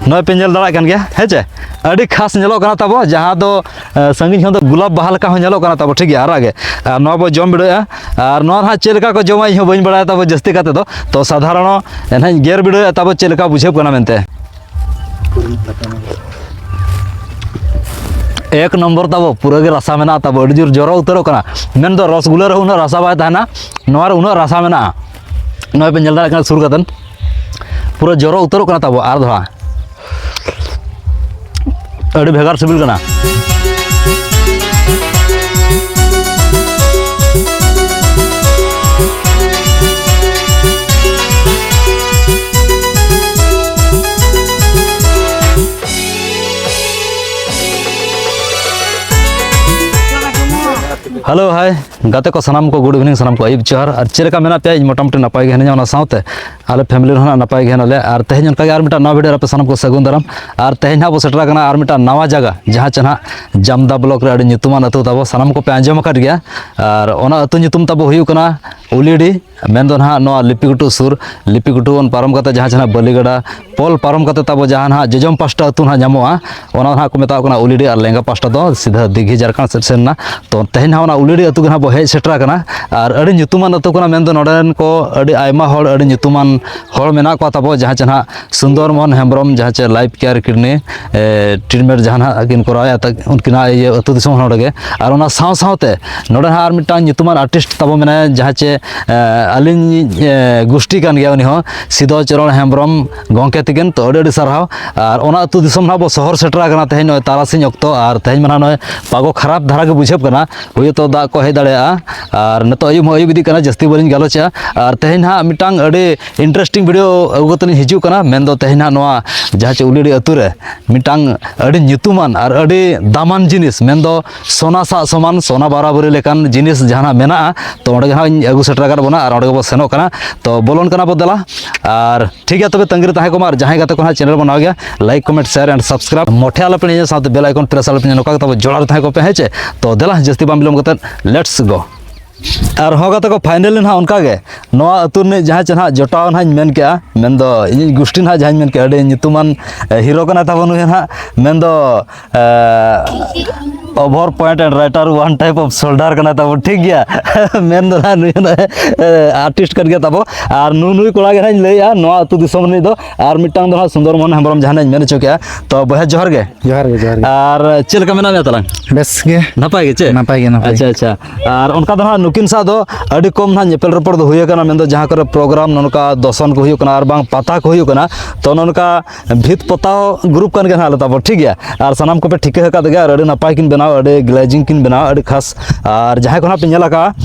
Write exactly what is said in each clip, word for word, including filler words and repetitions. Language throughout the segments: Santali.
ᱱᱚᱜᱼᱚᱭ ᱯᱮ ᱧᱮᱞ ᱫᱟᱲᱮᱭᱟᱜ ᱠᱟᱱ ᱜᱮᱭᱟ, ᱦᱮᱸ ᱪᱮ? ᱟᱹᱰᱤ ᱠᱷᱟᱥ ᱧᱮᱞᱚᱜ ᱠᱟᱱᱟ ᱛᱟᱵᱚ, ᱡᱟᱦᱟᱸ ᱫᱚ, ᱮ, ᱥᱟᱺᱜᱤᱧ ᱠᱷᱚᱱ ᱫᱚ ᱜᱩᱞᱟᱵ ᱵᱟᱦᱟ ᱞᱮᱠᱟ ᱦᱚᱸ ᱧᱮᱞᱚᱜ ᱠᱟᱱᱟ ᱛᱟᱵᱚ, ᱴᱷᱤᱠ ᱜᱮᱭᱟ, ᱟᱨᱟᱜ ᱜᱮ᱾ ᱟᱨ ᱱᱚᱣᱟ ᱵᱚ ᱡᱚᱢ ᱵᱤᱰᱟᱹᱣᱮᱫᱼᱟ᱾ ᱟᱨ ᱱᱚᱣᱟ ᱱᱟᱦᱟᱜ ᱪᱮᱫ ᱞᱮᱠᱟ ᱠᱚ ᱡᱚᱢᱟ, ᱤᱧ ᱦᱚᱸ ᱵᱟᱹᱧ ᱵᱟᱲᱟᱭᱟ ᱛᱟᱵᱚ ᱡᱟᱹᱥᱛᱤ ᱠᱟᱛᱮ ᱫᱚ᱾ ᱛᱚ ᱥᱟᱫᱷᱟᱨᱚᱱ ᱮᱱᱦᱟᱧ ᱜᱮᱨ ᱵᱤᱰᱟᱹᱣᱮᱫᱼᱟ ᱛᱟᱵᱚ, ᱪᱮᱫ ᱞᱮᱠᱟ ᱵᱩᱡᱷᱟᱹᱜ ᱠᱟᱱᱟ ᱢᱮᱱᱛᱮ᱾ ᱮᱠ ᱱᱚᱢᱵᱚᱨ ᱛᱟᱵᱚ, ᱯᱩᱨᱟᱹ ᱜᱮ ᱨᱟᱥᱟ ᱢᱮᱱᱟᱜᱼᱟ ᱛᱟᱵᱚ, ᱟᱹᱰᱤ ᱡᱳᱨ ᱡᱚᱨᱚ ᱩᱛᱟᱹᱨᱚᱜ ᱠᱟᱱᱟ᱾ ᱢᱮᱱᱫᱚ ᱨᱚᱥᱜᱩᱞᱟᱹ ᱨᱮᱦᱚᱸ ᱩᱱᱟᱹᱜ ᱨᱟᱥᱟ ᱵᱟᱭ ᱛᱟᱦᱮᱱᱟ, ᱱᱚᱣᱟ ᱨᱮ ᱩᱱᱟᱹᱜ ᱨᱟᱥᱟ ᱢᱮᱱᱟᱜᱼᱟ᱾ ᱱᱚᱜᱼᱚᱭ ᱯᱮ ᱧᱮᱞ ᱫᱟᱲᱮᱭᱟᱜ ᱠᱟᱱᱟ ᱥᱩᱨ ᱠᱟᱛᱮᱫ, ᱯᱩᱨᱟᱹ ᱡᱚᱨᱚ ᱩᱛᱟᱹᱨᱚᱜ ᱠᱟᱱᱟ ᱛᱟᱵᱚ ᱟᱨ ᱫᱷᱟᱣ᱾ ᱟᱹᱰᱤ ᱵᱷᱮᱜᱟᱨ ᱥᱤᱵᱤᱞ ᱠᱟᱱᱟ᱾ ᱦᱮᱞᱳ, ᱦᱟᱭ ᱜᱟᱛᱮ ᱠᱚ, ᱥᱟᱱᱟᱢ ᱠᱚ good evening, ᱥᱟᱱᱟᱢ ᱠᱚ ᱟᱹᱭᱩᱵ ᱡᱚᱦᱟᱨ᱾ ᱟᱨ ᱪᱮᱫ ᱞᱮᱠᱟ ᱢᱮᱱᱟᱜ ᱯᱮᱭᱟ? ᱤᱧ ᱢᱚᱴᱟᱢᱩᱴᱤ ᱱᱟᱯᱟᱭ ᱜᱮ ᱦᱤᱱᱟᱹᱧᱟ, ᱚᱱᱟ ᱥᱟᱶᱛᱮ ᱟᱞᱮ family ᱨᱮᱦᱚᱸ ᱱᱟᱜ ᱱᱟᱯᱟᱭ ᱜᱮ ᱦᱮᱱᱟᱜ ᱞᱮᱭᱟ᱾ ᱟᱨ ᱛᱮᱦᱮᱧ ᱚᱱᱠᱟᱜᱮ ᱟᱨ ᱢᱤᱫᱴᱟᱝ ᱱᱟᱣᱟ video ᱨᱮ ᱟᱯᱮ ᱥᱟᱱᱟᱢ ᱠᱚ ᱥᱟᱹᱜᱩᱱ ᱫᱟᱨᱟᱢ᱾ ᱟᱨ ᱛᱮᱦᱮᱧ ᱦᱟᱸᱜ ᱵᱚ ᱥᱮᱴᱮᱨ ᱟᱠᱟᱱᱟ ᱟᱨ ᱢᱤᱫᱴᱟᱝ ᱱᱟᱣᱟ ᱡᱟᱭᱜᱟ, ᱡᱟᱦᱟᱸ ᱪᱮ ᱱᱟᱜ ᱡᱟᱢᱫᱟ block ᱨᱮ ᱟᱹᱰᱤ ᱧᱩᱛᱩᱢᱟᱱ ᱟᱹᱛᱩ ᱛᱟᱵᱚ, ᱥᱟᱱᱟᱢ ᱠᱚᱯᱮ ᱟᱸᱡᱚᱢ ᱟᱠᱟᱫ ᱜᱮᱭᱟ᱾ ᱟᱨ ᱚᱱᱟ ᱟᱹᱛᱩ ᱧᱩᱛᱩᱢ ᱛᱟᱵᱚ ᱦᱩᱭᱩᱜ ᱠᱟᱱᱟ ᱩᱞᱤᱰᱤ, ᱢᱮᱱᱫᱚ ᱱᱟᱦᱟᱜ ᱱᱚᱣᱟ ᱞᱤᱯᱤᱜᱷᱩᱴᱩ ᱥᱩᱨ, ᱞᱤᱯᱤᱜᱷᱩᱴᱩ ᱵᱚᱱ ᱯᱟᱨᱚᱢ ᱠᱟᱛᱮ ᱡᱟᱦᱟᱸ ᱪᱮ ᱱᱟᱜ ᱵᱟᱹᱞᱤᱜᱟᱰᱟ ᱯᱳᱞ ᱯᱟᱨᱚᱢ ᱠᱟᱛᱮ ᱛᱟᱵᱚ ᱡᱟᱦᱟᱸ ᱱᱟᱦᱟᱜ ᱡᱚᱡᱚᱢ ᱯᱟᱥᱴᱟ ᱟᱹᱛᱩ ᱱᱟᱦᱟᱜ ᱧᱟᱢᱚᱜᱼᱟ, ᱚᱱᱟ ᱱᱟᱦᱟᱜ ᱠᱚ ᱢᱮᱛᱟᱜ ᱠᱟᱱᱟ ᱩᱞᱤᱰᱤ᱾ ᱟᱨ ᱞᱮᱸᱜᱟ ᱯᱟᱥᱴᱟ ᱫᱚ ᱥᱤᱫᱷᱟᱹ ᱫᱤᱜᱷᱤ ᱡᱷᱟᱲᱠᱷᱚᱸᱰ ᱥᱮᱫ ᱥᱮᱱ ᱮᱱᱟ᱾ ᱛᱚ ᱛᱮᱦᱮᱧ ᱱᱟᱦᱟᱜ ᱚᱱᱟ ᱩᱞᱤᱰᱤ ᱟᱹᱛᱩ ᱜᱮ ᱱᱟᱦᱟᱜ ᱵᱚ ᱦᱮᱡ ᱥᱮᱴᱮᱨ ᱟᱠᱟᱱᱟ᱾ ᱟᱨ ᱟᱹᱰᱤ ᱧᱩᱛᱩᱢᱟᱱ ᱟᱹᱛᱩ ᱠᱟᱱᱟ, ᱢᱮᱱᱫᱚ ᱱᱚᱰᱮ ᱨᱮᱱ ᱠᱚ ᱟᱹᱰᱤ ᱟᱭᱢᱟ ᱦᱚᱲ, ᱟᱹᱰᱤ ᱧᱩᱛᱩᱢᱟᱱ ᱦᱚᱲ ᱢᱮᱱᱟᱜ ᱠᱚᱣᱟ ᱛᱟᱵᱚ, ᱡᱟᱦᱟᱸ ᱪᱮ ᱱᱟᱦᱟᱜ ᱥᱩᱱᱫᱚᱨ ᱢᱳᱦᱚᱱ ᱦᱮᱢᱵᱨᱚᱢ, ᱡᱟᱦᱟᱸ ᱪᱮ life care kidney, ᱮ, treatment ᱡᱟᱦᱟᱸ ᱱᱟᱦᱟᱜ ᱠᱤᱱ ᱠᱚᱨᱟᱣᱮᱫᱼᱟ, ᱛᱟ-, ᱩᱱᱠᱤᱱᱟᱜ ᱤᱭᱟᱹ ᱟᱹᱛᱩ ᱫᱤᱥᱚᱢ ᱦᱚᱸ ᱱᱚᱰᱮ ᱜᱮ᱾ ᱟᱨ ᱚᱱᱟ ᱥᱟᱶ ᱥᱟᱶᱛᱮ ᱱᱚᱰᱮ ᱱᱟᱦᱟᱜ ᱟᱨ ᱢᱤᱫᱴᱟᱝ ᱧᱩᱛᱩᱢᱟᱱ artist ᱛᱟᱵᱚ ᱢᱮᱱᱟᱭᱟ, ᱡᱟᱦᱟᱸ ᱪᱮ, ᱮ, ᱟᱹᱞᱤᱧ, ᱮ, ᱜᱩᱥᱴᱤ ᱠᱟᱱ ᱜᱮᱭᱟ ᱩᱱᱤ ᱦᱚᱸ, ᱥᱤᱫᱚ ᱪᱚᱨᱚᱬ ᱦᱮᱢᱵᱨᱚᱢ ᱜᱚᱢᱠᱮ ᱛᱤᱠᱤᱱ᱾ ᱛᱚ ᱟᱹᱰᱤ ᱟᱹᱰᱤ ᱥᱟᱨᱦᱟᱣ᱾ ᱟᱨ ᱚᱱᱟ ᱟᱹᱛᱩ ᱫᱤᱥᱚᱢ ᱱᱟᱦᱟᱜ ᱵᱚ ᱥᱚᱦᱚᱨ ᱥᱮᱴᱮᱨ ᱟᱠᱟᱱᱟ ᱛᱮᱦᱮᱧ ᱱᱚᱜᱼᱚᱭ ᱛᱟᱨᱟᱥᱤᱧ ᱚᱠᱛᱚ, ᱟᱨ ᱛᱮᱦᱮᱧ ᱢᱟ ᱱᱟᱦᱟᱜ ᱱᱚᱜᱼᱚᱭ ᱯᱟᱜᱚ ᱠᱷᱟᱨᱟᱯ ᱫᱷᱟᱨᱟ ᱜᱮ ᱵᱩᱡᱷᱟᱹᱜ ᱠᱟᱱᱟ, ᱦᱩᱭᱩᱜ ᱛᱚ ᱫᱟᱜ ᱠᱚ ᱦᱮᱡ ᱫᱟᱲᱮᱭᱟᱜᱼᱟ᱾ ᱟᱨ ᱱᱤᱛᱚᱜ ᱟᱹᱭᱩᱵ ᱦᱚᱸ ᱟᱹᱭᱩᱵ ᱤᱫᱤᱜ ᱠᱟᱱᱟ, ᱡᱟᱹᱥᱛᱤ ᱵᱟᱹᱞᱤᱧ ᱜᱟᱞᱚᱪᱮᱜᱼᱟ᱾ ᱟᱨ ᱛᱮᱦᱮᱧ ᱱᱟᱦᱟᱜ ᱢᱤᱫᱴᱟᱝ ᱟᱹᱰᱤ interesting video ᱟᱹᱜᱩ ᱠᱟᱛᱮ ᱞᱤᱧ ᱦᱤᱡᱩᱜ ᱠᱟᱱᱟ, ᱢᱮᱱᱫᱚ ᱛᱮᱦᱮᱧ ᱱᱟᱦᱟᱜ ᱱᱚᱣᱟ ᱡᱟᱦᱟᱸ ᱪᱮ ᱩᱞᱤᱰᱤ ᱟᱹᱛᱩ ᱨᱮ ᱢᱤᱫᱴᱟᱝ ᱟᱹᱰᱤ ᱧᱩᱛᱩᱢᱟᱱ ᱟᱨ ᱟᱹᱰᱤ ᱫᱟᱢᱟᱱ ᱡᱤᱱᱤᱥ, ᱢᱮᱱᱫᱚ ᱥᱚᱱᱟ ᱥᱟᱜ ᱥᱚᱢᱟᱱ, ᱥᱚᱱᱟ ᱵᱟᱨᱟᱵᱟᱹᱨᱤ ᱞᱮᱠᱟᱱ ᱡᱤᱱᱤᱥ ᱡᱟᱦᱟᱱᱟᱜ ᱢᱮᱱᱟᱜᱼᱟ, ᱛᱚ ᱚᱸᱰᱮ ᱜᱮ ᱱᱟᱦᱟᱜ ᱤᱧ ᱟᱹᱜᱩ ᱥᱮᱴᱮᱨ ᱟᱠᱟᱫ ᱵᱚᱱᱟ ᱟᱨ ᱚᱸᱰᱮ ᱜᱮᱵᱚ ᱥᱮᱱᱚᱜ ᱠᱟᱱᱟ᱾ ᱛᱚ ᱵᱚᱞᱚᱱ ᱠᱟᱱᱟ ᱵᱚ, ᱫᱮᱞᱟ᱾ ᱟᱨ ᱴᱷᱤᱠ ᱜᱮᱭᱟ, ᱛᱚᱵᱮ ᱛᱟᱺᱜᱤ ᱨᱮ ᱛᱟᱦᱮᱸ ᱠᱚᱜ ᱢᱟ᱾ ᱟᱨ ᱡᱟᱦᱟᱸᱭ ᱜᱟᱛᱮ ᱠᱚ ᱱᱟᱦᱟᱜ channel ᱵᱚᱱ ᱱᱟᱣᱟ ᱜᱮᱭᱟ, like, comment, share and subscribe ᱢᱚᱴᱷᱮ ᱟᱞᱚᱯᱮ ᱦᱤᱲᱤᱧᱟ, ᱥᱟᱶᱛᱮ bell icon press ᱟᱞᱚᱯᱮ ᱦᱤᱲᱤᱧᱟ, ᱱᱚᱝᱠᱟ ᱜᱮ ᱛᱟᱵᱚ ᱡᱚᱲᱟᱣ ᱨᱮ ᱛᱟᱦᱮᱸ ᱠᱚᱜ ᱯᱮ, ᱦᱮᱸ ᱪᱮ? ᱛᱚ ᱫᱮᱞᱟ, ᱡᱟᱹᱥᱛᱤ ᱵᱟᱝ ᱵᱤᱞᱚᱢ ᱠᱟᱛᱮᱫ, let's go᱾ ᱟᱨ ᱦᱚᱸ ᱜᱟᱛᱮ ᱠᱚ, finally ᱱᱟᱦᱟᱜ ᱚᱱᱠᱟ ᱜᱮ ᱱᱚᱣᱟ ᱟᱹᱛᱩ ᱨᱤᱱᱤᱡ ᱡᱟᱦᱟᱸᱭ ᱪᱮ ᱱᱟᱦᱟᱜ ᱡᱚᱴᱟᱣ ᱱᱟᱦᱟᱜ ᱤᱧ ᱢᱮᱱ ᱠᱮᱜᱼᱟ, ᱢᱮᱱᱫᱚ ᱤᱧᱤᱡ ᱜᱩᱥᱴᱤ ᱱᱟᱦᱟᱜ ᱡᱟᱦᱟᱸᱧ ᱢᱮᱱ ᱠᱮᱜᱼᱟ, ᱟᱹᱰᱤ ᱧᱩᱛᱩᱢᱟᱱ, ᱮ, ᱦᱤᱨᱳ ᱠᱟᱱᱟᱭ ᱛᱟᱵᱚᱱ ᱱᱩᱭ ᱱᱟᱦᱟᱜ, ᱢᱮᱱᱫᱚ, ᱮ, over point and writer, one type of soldier ᱠᱟᱱᱟᱭ ᱛᱟᱵᱚᱱ, ᱴᱷᱤᱠ ᱜᱮᱭᱟ᱾ ᱢᱮᱱᱫᱚ ᱱᱟᱦᱟᱜ ᱱᱩᱭ ᱱᱟᱦᱟᱜ, ᱮ, artist ᱠᱟᱱ ᱜᱮᱭᱟ ᱛᱟᱵᱚ᱾ ᱟᱨ ᱱᱩ-, ᱱᱩᱭ ᱠᱚᱲᱟ ᱜᱮ ᱱᱟᱦᱟᱜ ᱤᱧ ᱞᱟᱹᱭᱮᱜᱼᱟ ᱱᱚᱣᱟ ᱟᱹᱛᱩ ᱫᱤᱥᱚᱢ ᱨᱤᱱᱤᱡ ᱫᱚ, ᱟᱨ ᱢᱤᱫᱴᱟᱝ ᱫᱚ ᱱᱟᱦᱟᱜ ᱥᱩᱱᱫᱚᱨ ᱢᱳᱦᱚᱱ ᱦᱮᱢᱵᱨᱚᱢ ᱡᱟᱦᱟᱸ ᱱᱟᱦᱟᱜ ᱤᱧ ᱢᱮᱱ ᱦᱚᱪᱚ ᱠᱮᱜᱼᱟ᱾ ᱛᱚ ᱵᱚᱭᱦᱟ ᱡᱚᱦᱟᱨ ᱜᱮ᱾ ᱡᱚᱦᱟᱨ ᱜᱮ, ᱡᱚᱦᱟᱨ ᱜᱮ᱾ ᱟᱨ ᱪᱮᱫ ᱞᱮᱠᱟ ᱢᱮᱱᱟᱜ ᱢᱮᱭᱟ ᱛᱟᱞᱟᱝ? ᱵᱮᱥ ᱜᱮ᱾ ᱱᱟᱯᱟᱭ ᱜᱮ ᱪᱮ? ᱱᱟᱯᱟᱭ ᱜᱮ, ᱱᱟᱯᱟᱭ ᱟᱪᱪᱷᱟ, ᱜᱮ᱾ ᱟᱪᱪᱷᱟ᱾ ᱟᱨ ᱚᱱᱠᱟ ᱫᱚ ᱱᱟᱦᱟᱜ ᱱᱩᱠᱤᱱ ᱥᱟᱶ ᱫᱚ ᱟᱹᱰᱤ ᱠᱚᱢ ᱱᱟᱦᱟᱜ ᱧᱮᱯᱮᱞ ᱨᱚᱯᱚᱲ ᱫᱚ ᱦᱩᱭ ᱟᱠᱟᱱᱟ, ᱢᱮᱱᱫᱚ ᱡᱟᱦᱟᱸ ᱠᱚᱨᱮ program ᱱᱚᱜᱼᱚ ᱱᱚᱝᱠᱟ ᱫᱚᱥᱚᱱ ᱠᱚ ᱦᱩᱭᱩᱜ ᱠᱟᱱᱟ ᱟᱨ ᱵᱟᱝ ᱯᱟᱛᱟ ᱠᱚ ᱦᱩᱭᱩᱜ ᱠᱟᱱᱟ, ᱛᱚ ᱱᱚᱜᱼᱚ ᱱᱚᱝᱠᱟ ᱵᱷᱤᱛ ᱯᱚᱛᱟᱣ group ᱠᱟᱱ ᱜᱮᱭᱟ ᱱᱟᱦᱟᱜ ᱞᱮ ᱛᱟᱵᱚ, ᱴᱷᱤᱠ ᱜᱮᱭᱟ᱾ ᱟᱨ ᱥᱟᱱᱟᱢ ᱠᱚᱯᱮ ᱴᱷᱤᱠᱟᱹ ᱟᱠᱟᱫ ᱜᱮᱭᱟ, ᱟᱨ ᱟᱹᱰᱤ ᱱᱟᱯᱟᱭ ᱠᱤᱱ ᱵᱮᱱᱟᱣᱟ, ᱟᱹᱰᱤ glazing ᱠᱤᱱ ᱵᱮᱱᱟᱣᱟ, ᱟᱹᱰᱤ ᱠᱷᱟᱥ᱾ ᱟᱨ ᱡᱟᱦᱟᱸᱭ ᱠᱚ ᱱᱟᱦᱟᱜ ᱯᱮ ᱧᱮᱞ ᱟᱠᱟᱫᱼᱟ,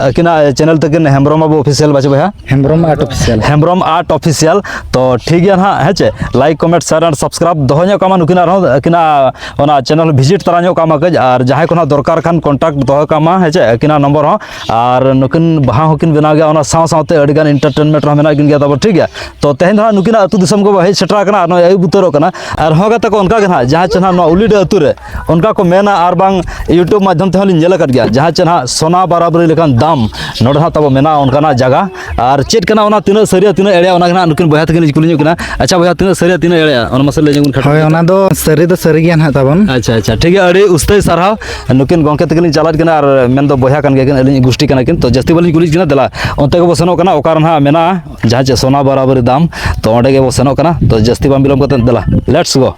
ᱟᱹᱠᱤᱱᱟᱜ channel ᱛᱟᱹᱠᱤᱱ ᱦᱮᱢᱵᱨᱚᱢ ᱵᱟᱹᱵᱩ Official ᱵᱟᱪᱮ ᱵᱚᱭᱦᱟ? Hembrom Art Official᱾ Hembrom Art Official᱾ ᱛᱚ ᱴᱷᱤᱠ ᱜᱮᱭᱟ ᱱᱟᱦᱟᱜ, ᱦᱮᱸ ᱪᱮ? Like, comment, share and subscribe ᱫᱚᱦᱚ ᱧᱚᱜ ᱠᱟᱜ ᱢᱟ ᱱᱩᱠᱤᱱ, ᱟᱨᱦᱚᱸ ᱟᱹᱠᱤᱱᱟᱜ ᱚᱱᱟ channel visit ᱛᱟᱨᱟ ᱧᱚᱜ ᱠᱟᱜ ᱢᱟ ᱠᱟᱹᱡ, ᱟᱨ ᱡᱟᱦᱟᱸᱭ ᱠᱚ ᱱᱟᱦᱟᱜ ᱫᱚᱨᱠᱟᱨ ᱠᱷᱟᱱ contact ᱫᱚᱦᱚ ᱠᱟᱜ ᱢᱟ, ᱦᱮᱸ ᱪᱮ, ᱟᱹᱠᱤᱱᱟᱜ number ᱦᱚᱸ᱾ ᱟᱨ ᱱᱩᱠᱤᱱ ᱵᱟᱦᱟ ᱦᱚᱸᱠᱤᱱ ᱵᱮᱱᱟᱣ ᱜᱮᱭᱟ, ᱚᱱᱟ ᱥᱟᱶ ᱥᱟᱶᱛᱮ ᱟᱹᱰᱤᱜᱟᱱ entertainment ᱨᱮᱦᱚᱸ ᱢᱮᱱᱟᱜ ᱠᱤᱱ ᱜᱮᱭᱟ ᱛᱟᱵᱚ, ᱴᱷᱤᱠ ᱜᱮᱭᱟ᱾ ᱛᱚ ᱛᱮᱦᱮᱧ ᱫᱚ ᱱᱟᱦᱟᱜ ᱱᱩᱠᱤᱱᱟᱜ ᱟᱹᱛᱩ ᱫᱤᱥᱚᱢ ᱜᱮᱵᱚ ᱦᱮᱡ ᱥᱮᱴᱮᱨ ᱟᱠᱟᱱᱟ, ᱟᱨ ᱱᱚᱜᱼᱚᱭ ᱟᱹᱭᱩᱵ ᱩᱛᱟᱹᱨᱚᱜ ᱠᱟᱱᱟ᱾ ᱟᱨ ᱦᱚᱸ ᱜᱟᱛᱮ ᱠᱚ, ᱚᱱᱠᱟ ᱜᱮ ᱱᱟᱦᱟᱜ ᱡᱟᱦᱟᱸ ᱪᱮ ᱱᱟᱦᱟᱜ ᱱᱚᱣᱟ ᱩᱞᱤᱰᱟᱹ ᱟᱹᱛᱩ ᱨᱮ ᱚᱱᱠᱟ ᱠᱚ ᱢᱮᱱᱟ, ᱟᱨ ᱵᱟᱝ YouTube ᱢᱟᱫᱽᱫᱷᱚᱢ ᱛᱮᱦᱚᱸ ᱞᱤᱧ ᱧᱮᱞ ᱟᱠᱟᱫ ᱜᱮᱭᱟ, ᱡᱟᱦᱟᱸ ᱪᱮ ᱱᱟᱦᱟᱜ ᱥᱚᱱᱟ ᱵᱟᱨᱟᱵᱟᱨᱤ ᱞᱮᱠᱟᱱ ᱫᱟᱢ ᱱᱚᱰᱮ ᱱᱟᱦᱟᱜ ᱛᱟᱵᱚ ᱢᱮᱱᱟᱜᱼᱟ ᱚᱱᱠᱟᱱᱟᱜ ᱡᱟᱭᱜᱟ᱾ ᱟᱨ ᱪᱮᱫ ᱠᱟᱱᱟ ᱚᱱᱟ ᱛᱤᱱᱟᱹᱜ ᱥᱟᱹᱨᱤᱭᱟ ᱛᱤᱱᱟᱹᱜ ᱮᱲᱮᱭᱟ ᱚᱱᱟ ᱜᱮ ᱱᱟᱦᱟᱜ ᱱᱩᱠᱤᱱ ᱵᱚᱭᱦᱟ ᱛᱟᱹᱠᱤᱱ ᱞᱤᱧ ᱠᱩᱞᱤ ᱧᱚᱜ ᱠᱤᱱᱟ᱾ ᱟᱪᱪᱷᱟ ᱵᱚᱭᱦᱟ, ᱛᱤᱱᱟᱹᱜ ᱥᱟᱹᱨᱤᱭᱟ ᱛᱤᱱᱟᱹᱜ ᱮᱲᱮᱭᱟ ᱚᱱᱟ ᱢᱟᱥᱮ ᱞᱟᱹᱭ ᱧᱚᱜ ᱵᱤᱱ ᱠᱷᱟᱴᱚ ᱦᱳᱭ, ᱢᱟᱪᱷᱟ᱾ ᱚᱱᱟ ᱫᱚ ᱥᱟᱹᱨᱤ ᱫᱚ ᱥᱟᱹᱨᱤ ᱜᱮᱭᱟ ᱱᱟᱦᱟᱜ ᱛᱟᱵᱚᱱ᱾ ᱟᱪᱪᱷᱟ, ᱟᱪᱪᱷᱟ, ᱴᱷᱤᱠ ᱜᱮᱭᱟ, ᱟᱹᱰᱤ ᱩᱥᱛᱟᱹᱭ ᱥᱟᱨᱦᱟᱣ᱾ ᱱᱩᱠᱤᱱ ᱜᱚᱢᱠᱮ ᱛᱟᱹᱠᱤᱱ ᱞᱤᱧ ᱪᱟᱞᱟᱜ ᱠᱟᱱᱟ, ᱟᱨ ᱢᱮᱱᱫᱚ ᱵᱚᱭᱦᱟ ᱠᱟᱱ ᱜᱮᱭᱟ ᱠᱤᱱ, ᱟᱹᱞᱤᱧ ᱜᱩᱥᱴᱤ ᱠᱟᱱᱟ ᱠᱤᱱ᱾ ᱛᱚ ᱡᱟᱹᱥᱛᱤ ᱵᱟᱹᱞᱤᱧ ᱠᱩᱞᱤᱭᱮᱫ ᱠᱤᱱᱟ, ᱫᱮᱞᱟ ᱚᱱᱛᱮ ᱜᱮᱵᱚ ᱥᱮᱱᱚᱜ ᱠᱟᱱᱟ, ᱚᱠᱟ ᱨᱮ ᱱᱟᱦᱟᱜ ᱢᱮᱱᱟᱜᱼᱟ ᱡᱟᱦᱟᱸ ᱪᱮ ᱥᱚᱱᱟ ᱵᱟᱨᱟᱵᱟᱨᱤ ᱫᱟᱢ᱾ ᱛᱚ ᱚᱸᱰᱮ ᱜᱮᱵᱚ ᱥᱮᱱᱚᱜ ᱠᱟᱱᱟ᱾ ᱛᱚ ᱡᱟᱹᱥᱛᱤ ᱵᱟᱝ ᱵᱤᱞᱚᱢ ᱠᱟᱛᱮ ᱫᱮᱞᱟ, let's go᱾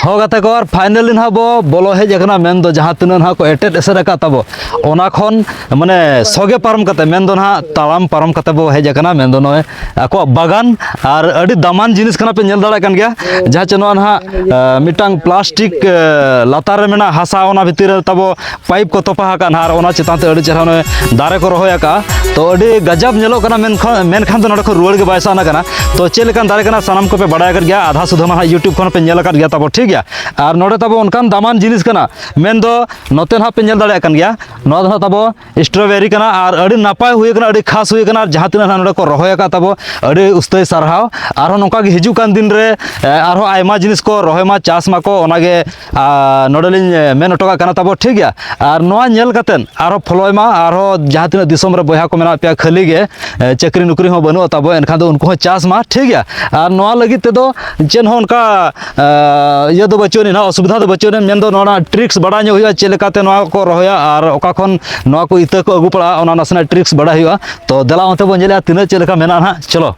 ᱦᱚᱸ ᱜᱟᱛᱮ ᱠᱚ, ᱟᱨ finally ᱱᱟᱦᱟᱜ ᱵᱚ ᱵᱚᱞᱚ ᱦᱮᱡ ᱟᱠᱟᱱᱟ, ᱢᱮᱱᱫᱚ ᱡᱟᱦᱟᱸ ᱛᱤᱱᱟᱹᱜ ᱱᱟᱦᱟᱜ ᱠᱚ ᱮᱴᱮᱫ ᱮᱥᱮᱫ ᱟᱠᱟᱫ ᱛᱟᱵᱚ, ᱚᱱᱟ ᱠᱷᱚᱱ ᱢᱟᱱᱮ ᱥᱚᱜᱮ ᱯᱟᱨᱚᱢ ᱠᱟᱛᱮ, ᱢᱮᱱᱫᱚ ᱱᱟᱦᱟᱜ ᱛᱟᱲᱟᱢ ᱯᱟᱨᱚᱢ ᱠᱟᱛᱮ ᱵᱚ ᱦᱮᱡ ᱟᱠᱟᱱᱟ, ᱢᱮᱱᱫᱚ ᱱᱚᱜᱼᱚᱭ ᱟᱠᱚᱣᱟᱜ ᱵᱟᱜᱟᱱ᱾ ᱟᱨ ᱟᱹᱰᱤ ᱫᱟᱢᱟᱱ ᱡᱤᱱᱤᱥ ᱠᱟᱱᱟ ᱯᱮ ᱧᱮᱞ ᱫᱟᱲᱮᱭᱟᱜ ᱠᱟᱱ ᱜᱮᱭᱟ, ᱡᱟᱦᱟᱸ ᱪᱮ ᱱᱚᱣᱟ ᱱᱟᱦᱟᱜ, ᱟᱸ, ᱢᱤᱫᱴᱟᱝ plastic, ᱟᱸ, ᱞᱟᱛᱟᱨ ᱨᱮ ᱢᱮᱱᱟᱜ ᱦᱟᱥᱟ, ᱚᱱᱟ ᱵᱷᱤᱛᱤᱨ ᱨᱮ ᱛᱟᱵᱚ pipe ᱠᱚ ᱛᱚᱯᱟ ᱟᱠᱟᱫ ᱱᱟᱦᱟᱜ, ᱟᱨ ᱚᱱᱟ ᱪᱮᱛᱟᱱ ᱛᱮ ᱟᱹᱰᱤ ᱪᱮᱦᱨᱟ ᱱᱚᱜᱼᱚᱭ ᱫᱟᱨᱮ ᱠᱚ ᱨᱚᱦᱚᱭ ᱟᱠᱟᱫᱼᱟ᱾ ᱛᱚ ᱟᱹᱰᱤ ᱜᱟᱡᱟᱵ ᱧᱮᱞᱚᱜ ᱠᱟᱱᱟ, ᱢᱮᱱᱠᱷᱟᱱ, ᱢᱮᱱᱠᱷᱟᱱ ᱫᱚ ᱱᱚᱰᱮ ᱠᱷᱚᱱ ᱨᱩᱣᱟᱹᱲ ᱜᱮ ᱵᱟᱭ ᱥᱟᱱᱟ ᱠᱟᱱᱟ᱾ ᱛᱚ ᱪᱮᱫ ᱞᱮᱠᱟᱱ ᱫᱟᱨᱮ ᱠᱟᱱᱟ ᱥᱟᱱᱟᱢ ᱠᱚᱯᱮ ᱵᱟᱲᱟᱭ ᱟᱠᱟᱫ ᱜᱮᱭᱟ, ᱟᱫᱷᱟ ᱥᱩᱫᱷᱟᱹ ᱢᱟ ᱱᱟᱦᱟᱜ YouTube ᱠᱷᱚᱱ ᱯᱮ ᱧᱮᱞ ᱟᱠᱟᱫ ᱜᱮᱭᱟ ᱛᱟᱵᱚ, ᱴᱷᱤᱠ ᱜᱮᱭᱟ᱾ ᱟᱨ ᱱᱚᱰᱮ ᱛᱟᱵᱚ ᱚᱱᱠᱟᱱ ᱫᱟᱢᱟᱱ ᱡᱤᱱᱤᱥ ᱠᱟᱱᱟ, ᱢᱮᱱᱫᱚ ᱱᱚᱛᱮ ᱱᱟᱦᱟᱜ ᱯᱮ ᱧᱮᱞ ᱫᱟᱲᱮᱭᱟᱜ ᱠᱟᱱ ᱜᱮᱭᱟ, ᱱᱚᱣᱟ ᱫᱚ ᱱᱟᱦᱟᱜ ᱛᱟᱵᱚ strawberry ᱠᱟᱱᱟ, ᱟᱨ ᱟᱹᱰᱤ ᱱᱟᱯᱟᱭ ᱦᱩᱭ ᱟᱠᱟᱱᱟ, ᱟᱹᱰᱤ ᱠᱷᱟᱥ ᱦᱩᱭ ᱟᱠᱟᱱᱟ᱾ ᱟᱨ ᱡᱟᱦᱟᱸ ᱛᱤᱱᱟᱹᱜ ᱱᱟᱦᱟᱜ ᱱᱚᱰᱮ ᱠᱚ ᱨᱚᱦᱚᱭ ᱟᱠᱟᱫ ᱛᱟᱵᱚ, ᱟᱹᱰᱤ ᱩᱥᱛᱟᱹᱭ ᱥᱟᱨᱦᱟᱣ᱾ ᱟᱨᱦᱚᱸ ᱱᱚᱝᱠᱟ ᱜᱮ ᱦᱤᱡᱩᱜ ᱠᱟᱱ ᱫᱤᱱ ᱨᱮ, ᱮ, ᱟᱨᱦᱚᱸ ᱟᱭᱢᱟ ᱡᱤᱱᱤᱥ ᱠᱚ ᱨᱚᱦᱚᱭ ᱢᱟ, ᱪᱟᱥ ᱢᱟᱠᱚ, ᱚᱱᱟᱜᱮ, ᱟ, ᱱᱚᱰᱮ ᱞᱤᱧ, ᱮ, ᱢᱮᱱ ᱦᱚᱴᱚ ᱠᱟᱜ ᱠᱟᱱᱟ ᱛᱟᱵᱚ, ᱴᱷᱤᱠ ᱜᱮᱭᱟ᱾ ᱟᱨ ᱱᱚᱣᱟ ᱧᱮᱞ ᱠᱟᱛᱮᱫ ᱟᱨᱦᱚᱸ ᱯᱷᱚᱞᱚᱭ ᱢᱟ, ᱟᱨᱦᱚᱸ ᱡᱟᱦᱟᱸ ᱛᱤᱱᱟᱹᱜ ᱫᱤᱥᱚᱢ ᱨᱮ ᱵᱚᱭᱦᱟ ᱠᱚ ᱢᱮᱱᱟᱜ ᱯᱮᱭᱟ ᱠᱷᱟᱹᱞᱤ ᱜᱮ, ᱮ, ᱪᱟᱹᱠᱨᱤ ᱱᱚᱠᱨᱤ ᱦᱚᱸ ᱵᱟᱹᱱᱩᱜᱼᱟ ᱛᱟᱵᱚ, ᱮᱱᱠᱷᱟᱱ ᱫᱚ ᱩᱱᱠᱩ ᱦᱚᱸ ᱪᱟᱥ ᱢᱟ, ᱴᱷᱤᱠ ᱜᱮᱭᱟ᱾ ᱟᱨ ᱱᱚᱣᱟ ᱞᱟᱹᱜᱤᱫ ᱛᱮᱫᱚ ᱪᱮᱫ ᱦᱚᱸ ᱚᱱᱠᱟ, ᱟ, ᱤᱭᱟᱹ ᱫᱚ ᱵᱟᱹᱪᱩᱜ ᱟᱹᱱᱤᱡ, ᱚᱥᱩᱵᱤᱫᱷᱟ ᱫᱚ ᱵᱟᱹᱪᱩᱜ ᱟᱹᱱᱤᱡ, ᱢᱮᱱᱫᱚ ᱱᱚᱣᱟ ᱨᱮᱱᱟᱜ tricks ᱵᱟᱲᱟᱭ ᱧᱚᱜ ᱦᱩᱭᱩᱜᱼᱟ, ᱪᱮᱫ ᱞᱮᱠᱟᱛᱮ ᱱᱚᱣᱟ ᱠᱚ ᱨᱚᱦᱚᱭᱟ ᱟᱨ ᱚᱠᱟ ᱠᱷᱚᱱ ᱱᱚᱣᱟ ᱠᱚ ᱤᱛᱟᱹ ᱠᱚ ᱟᱹᱜᱩ ᱯᱟᱲᱟᱜᱼᱟ, ᱚᱱᱟ ᱱᱟᱥᱮᱱᱟᱜ tricks ᱵᱟᱲᱟᱭ ᱦᱩᱭᱩᱜᱼᱟ᱾ ᱛᱚ ᱫᱮᱞᱟ ᱚᱱᱛᱮ ᱵᱚᱱ ᱧᱮᱞᱮᱜᱼᱟ ᱛᱤᱱᱟᱹᱜ ᱪᱮᱫ ᱞᱮᱠᱟ ᱢᱮᱱᱟᱜᱼᱟ ᱱᱟᱦᱟᱜ᱾ ᱪᱚᱞᱚ,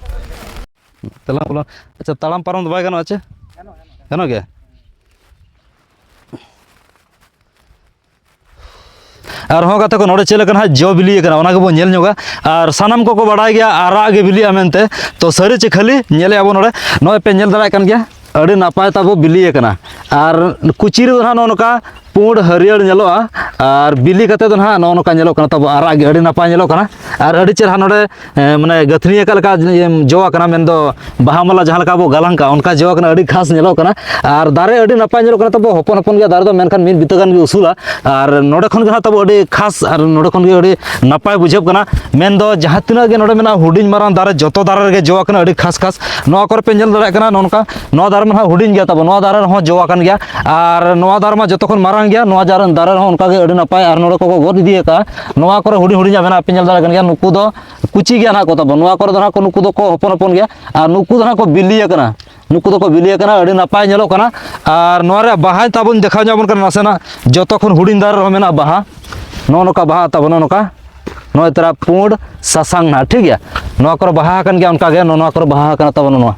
ᱫᱮᱞᱟ ᱵᱚᱞᱚ᱾ ᱟᱪᱪᱷᱟ, ᱛᱟᱲᱟᱢ ᱯᱟᱨᱚᱢ ᱫᱚ ᱵᱟᱭ ᱜᱟᱱᱚᱜᱼᱟ ᱪᱮ? ᱜᱟᱱᱚᱜ ᱜᱮᱭᱟ᱾ ᱟᱨᱦᱚᱸ ᱜᱟᱛᱮ ᱠᱚ, ᱱᱚᱰᱮ ᱪᱮᱫ ᱞᱮᱠᱟ ᱱᱟᱦᱟᱜ ᱡᱚ ᱵᱤᱞᱤ ᱟᱠᱟᱱᱟ, ᱚᱱᱟ ᱜᱮᱵᱚᱱ ᱧᱮᱞ ᱧᱚᱜᱟ᱾ ᱟᱨ ᱥᱟᱱᱟᱢ ᱠᱚᱠᱚ ᱵᱟᱲᱟᱭ ᱜᱮᱭᱟ ᱟᱨᱟᱜ ᱜᱮ ᱵᱤᱞᱤᱜᱼᱟ ᱢᱮᱱᱛᱮ᱾ ᱛᱚ ᱥᱟᱹᱨᱤ ᱪᱮ ᱠᱷᱟᱹᱞᱤ? ᱧᱮᱞᱮᱜᱼᱟ ᱵᱚᱱ ᱱᱚᱰᱮ, ᱱᱚᱜᱼᱚᱭ ᱯᱮ ᱧᱮᱞ ᱫᱟᱲᱮᱭᱟᱜ ᱠᱟᱱ ᱜᱮᱭᱟ, ᱟᱹᱰᱤ ᱱᱟᱯᱟᱭ ᱛᱟᱵᱚ ᱵᱤᱞᱤ ᱟᱠᱟᱱᱟ᱾ ᱟᱨ ᱠᱩᱪᱤ ᱨᱮᱫᱚ ᱱᱟᱦᱟᱜ ᱱᱚᱜᱼᱚ ᱱᱚᱝᱠᱟ ᱯᱩᱸᱰ ᱦᱟᱹᱨᱭᱟᱹᱲ ᱧᱮᱞᱚᱜᱼᱟ, ᱟᱨ ᱵᱤᱞᱤ ᱠᱟᱛᱮ ᱫᱚ ᱱᱟᱦᱟᱜ ᱱᱚᱜᱼᱚ ᱱᱚᱝᱠᱟ ᱧᱮᱞᱚᱜ ᱠᱟᱱᱟ ᱛᱟᱵᱚ, ᱟᱨᱟᱜ ᱜᱮ ᱟᱹᱰᱤ ᱱᱟᱯᱟᱭ ᱧᱮᱞᱚᱜ ᱠᱟᱱᱟ᱾ ᱟᱨ ᱟᱹᱰᱤ ᱪᱮᱦᱨᱟ ᱱᱚᱰᱮ ᱮ, ᱢᱟᱱᱮ ᱜᱟᱹᱛᱷᱱᱤ ᱟᱠᱟᱫ ᱞᱮᱠᱟ ᱡᱚ ᱟᱠᱟᱱᱟ, ᱢᱮᱱᱫᱚ ᱵᱟᱦᱟ ᱢᱟᱞᱟ ᱡᱟᱦᱟᱸ ᱞᱮᱠᱟ ᱵᱚ ᱜᱟᱞᱟᱝ ᱠᱟᱜᱼᱟ, ᱚᱱᱠᱟ ᱡᱚ ᱟᱠᱟᱱᱟ, ᱟᱹᱰᱤ ᱠᱷᱟᱥ ᱧᱮᱞᱚᱜ ᱠᱟᱱᱟ᱾ ᱟᱨ ᱫᱟᱨᱮ ᱟᱹᱰᱤ ᱱᱟᱯᱟᱭ ᱧᱮᱞᱚᱜ ᱠᱟᱱᱟ ᱛᱟᱵᱚ, ᱦᱚᱯᱚᱱ ᱦᱚᱯᱚᱱ ᱜᱮᱭᱟ ᱫᱟᱨᱮ ᱫᱚ, ᱢᱮᱱᱠᱷᱟᱱ ᱢᱤᱫ ᱵᱤᱛᱟᱹ ᱜᱟᱱ ᱜᱮ ᱩᱥᱩᱞᱟ᱾ ᱟᱨ ᱱᱚᱰᱮ ᱠᱷᱚᱱ ᱜᱮ ᱱᱟᱦᱟᱜ ᱛᱟᱵᱚ ᱟᱹᱰᱤ ᱠᱷᱟᱥ, ᱟᱨ ᱱᱚᱰᱮ ᱠᱷᱚᱱ ᱜᱮ ᱟᱹᱰᱤ ᱱᱟᱯᱟᱭ ᱵᱩᱡᱷᱟᱹᱜ ᱠᱟᱱᱟ᱾ ᱢᱮᱱᱫᱚ ᱡᱟᱦᱟᱸ ᱛᱤᱱᱟᱹᱜ ᱜᱮ ᱱᱚᱰᱮ ᱢᱮᱱᱟᱜᱼᱟ ᱦᱩᱰᱤᱧ ᱢᱟᱨᱟᱝ ᱫᱟᱨᱮ, ᱡᱚᱛᱚ ᱫᱟᱨᱮ ᱨᱮᱜᱮ ᱡᱚ ᱟᱠᱟᱱᱟ ᱟᱹᱰᱤ ᱠᱷᱟᱥ ᱠᱷᱟᱥ᱾ ᱱᱚᱣᱟ ᱠᱚᱨᱮ ᱯᱮ ᱧᱮᱞ ᱫᱟᱲᱮᱭᱟᱜ ᱠᱟᱱᱟ, ᱱᱚᱜᱼᱚ ᱱᱚᱝᱠᱟ ᱱᱚᱣᱟ ᱫᱟᱨᱮ ᱢᱟ ᱱᱟᱦᱟᱜ ᱦᱩᱰᱤᱧ ᱜᱮᱭᱟ ᱛᱟᱵᱚ, ᱱᱚᱣᱟ ᱫᱟᱨᱮ ᱨᱮᱦᱚᱸ ᱡᱚ ᱟᱠᱟᱱ ᱜᱮᱭᱟ᱾ ᱟᱨ ᱱᱚᱣᱟ ᱫᱟᱨᱮ ᱢᱟ ᱡᱚᱛᱚ ᱠᱷᱚᱱ ᱢᱟᱨᱟᱝ ᱜᱮᱭᱟ, ᱱᱚᱣᱟ ᱫᱟᱨᱮ, ᱫᱟᱨᱮ ᱨᱮᱦᱚᱸ ᱚᱱᱠᱟ ᱜᱮ ᱟᱹᱰᱤ ᱱᱟᱯᱟᱭ᱾ ᱟᱨ ᱱᱚᱰᱮ ᱠᱚᱠᱚ ᱜᱚᱫ ᱤᱫᱤ ᱟᱠᱟᱫᱼᱟ, ᱱᱚᱣᱟ ᱠᱚᱨᱮ ᱦᱩᱰᱤᱧ ᱦᱩᱰᱤᱧᱟᱜ ᱢᱮᱱᱟᱜᱼᱟ, ᱯᱮ ᱧᱮᱞ ᱫᱟᱲᱮᱭᱟᱜ ᱠᱟᱱ ᱜᱮᱭᱟ᱾ ᱱᱩᱠᱩ ᱫᱚ ᱠᱩᱪᱤ ᱜᱮᱭᱟ ᱱᱟᱦᱟᱜ ᱠᱚ ᱛᱟᱵᱚ, ᱱᱚᱣᱟ ᱠᱚᱨᱮ ᱫᱚ ᱱᱟᱦᱟᱜ ᱠᱚ, ᱱᱩᱠᱩ ᱫᱚᱠᱚ ᱦᱚᱯᱚᱱ ᱦᱚᱯᱚᱱ ᱜᱮᱭᱟ᱾ ᱟᱨ ᱱᱩᱠᱩ ᱫᱚ ᱱᱟᱦᱟᱜ ᱠᱚ ᱵᱤᱞᱤ ᱟᱠᱟᱱᱟ, ᱱᱩᱠᱩ ᱫᱚᱠᱚ ᱵᱤᱞᱤ ᱟᱠᱟᱱᱟ, ᱟᱹᱰᱤ ᱱᱟᱯᱟᱭ ᱧᱮᱞᱚᱜ ᱠᱟᱱᱟ᱾ ᱟᱨ ᱱᱚᱣᱟ ᱨᱮᱭᱟᱜ ᱵᱟᱦᱟᱧ ᱛᱟᱵᱚᱱ ᱫᱮᱠᱷᱟᱣ ᱧᱚᱜ ᱟᱵᱚᱱ ᱠᱟᱱᱟ ᱱᱟᱥᱮᱱᱟᱜ, ᱡᱚᱛᱚ ᱠᱷᱚᱱ ᱦᱩᱰᱤᱧ ᱫᱟᱨᱮ ᱨᱮᱦᱚᱸ ᱢᱮᱱᱟᱜᱼᱟ ᱵᱟᱦᱟ, ᱱᱚᱜᱼᱚ ᱱᱚᱝᱠᱟ ᱵᱟᱦᱟ ᱛᱟᱵᱚᱱ, ᱱᱚᱜᱼᱚ ᱱᱚᱝᱠᱟ, ᱱᱚᱜᱼᱚᱭ ᱛᱟᱨᱟ ᱯᱩᱸᱰ ᱥᱟᱥᱟᱝ ᱱᱟᱦᱟᱜ, ᱴᱷᱤᱠ ᱜᱮᱭᱟ᱾ ᱱᱚᱣᱟ ᱠᱚᱨᱮ ᱵᱟᱦᱟ ᱟᱠᱟᱱ ᱜᱮᱭᱟ, ᱚᱱᱠᱟ ᱜᱮ ᱱᱚᱜᱼᱚ ᱱᱚᱣᱟ ᱠᱚᱨᱮ ᱵᱟᱦᱟ ᱟᱠᱟᱱᱟ ᱛᱟᱵᱚᱱ, ᱱᱚᱣᱟ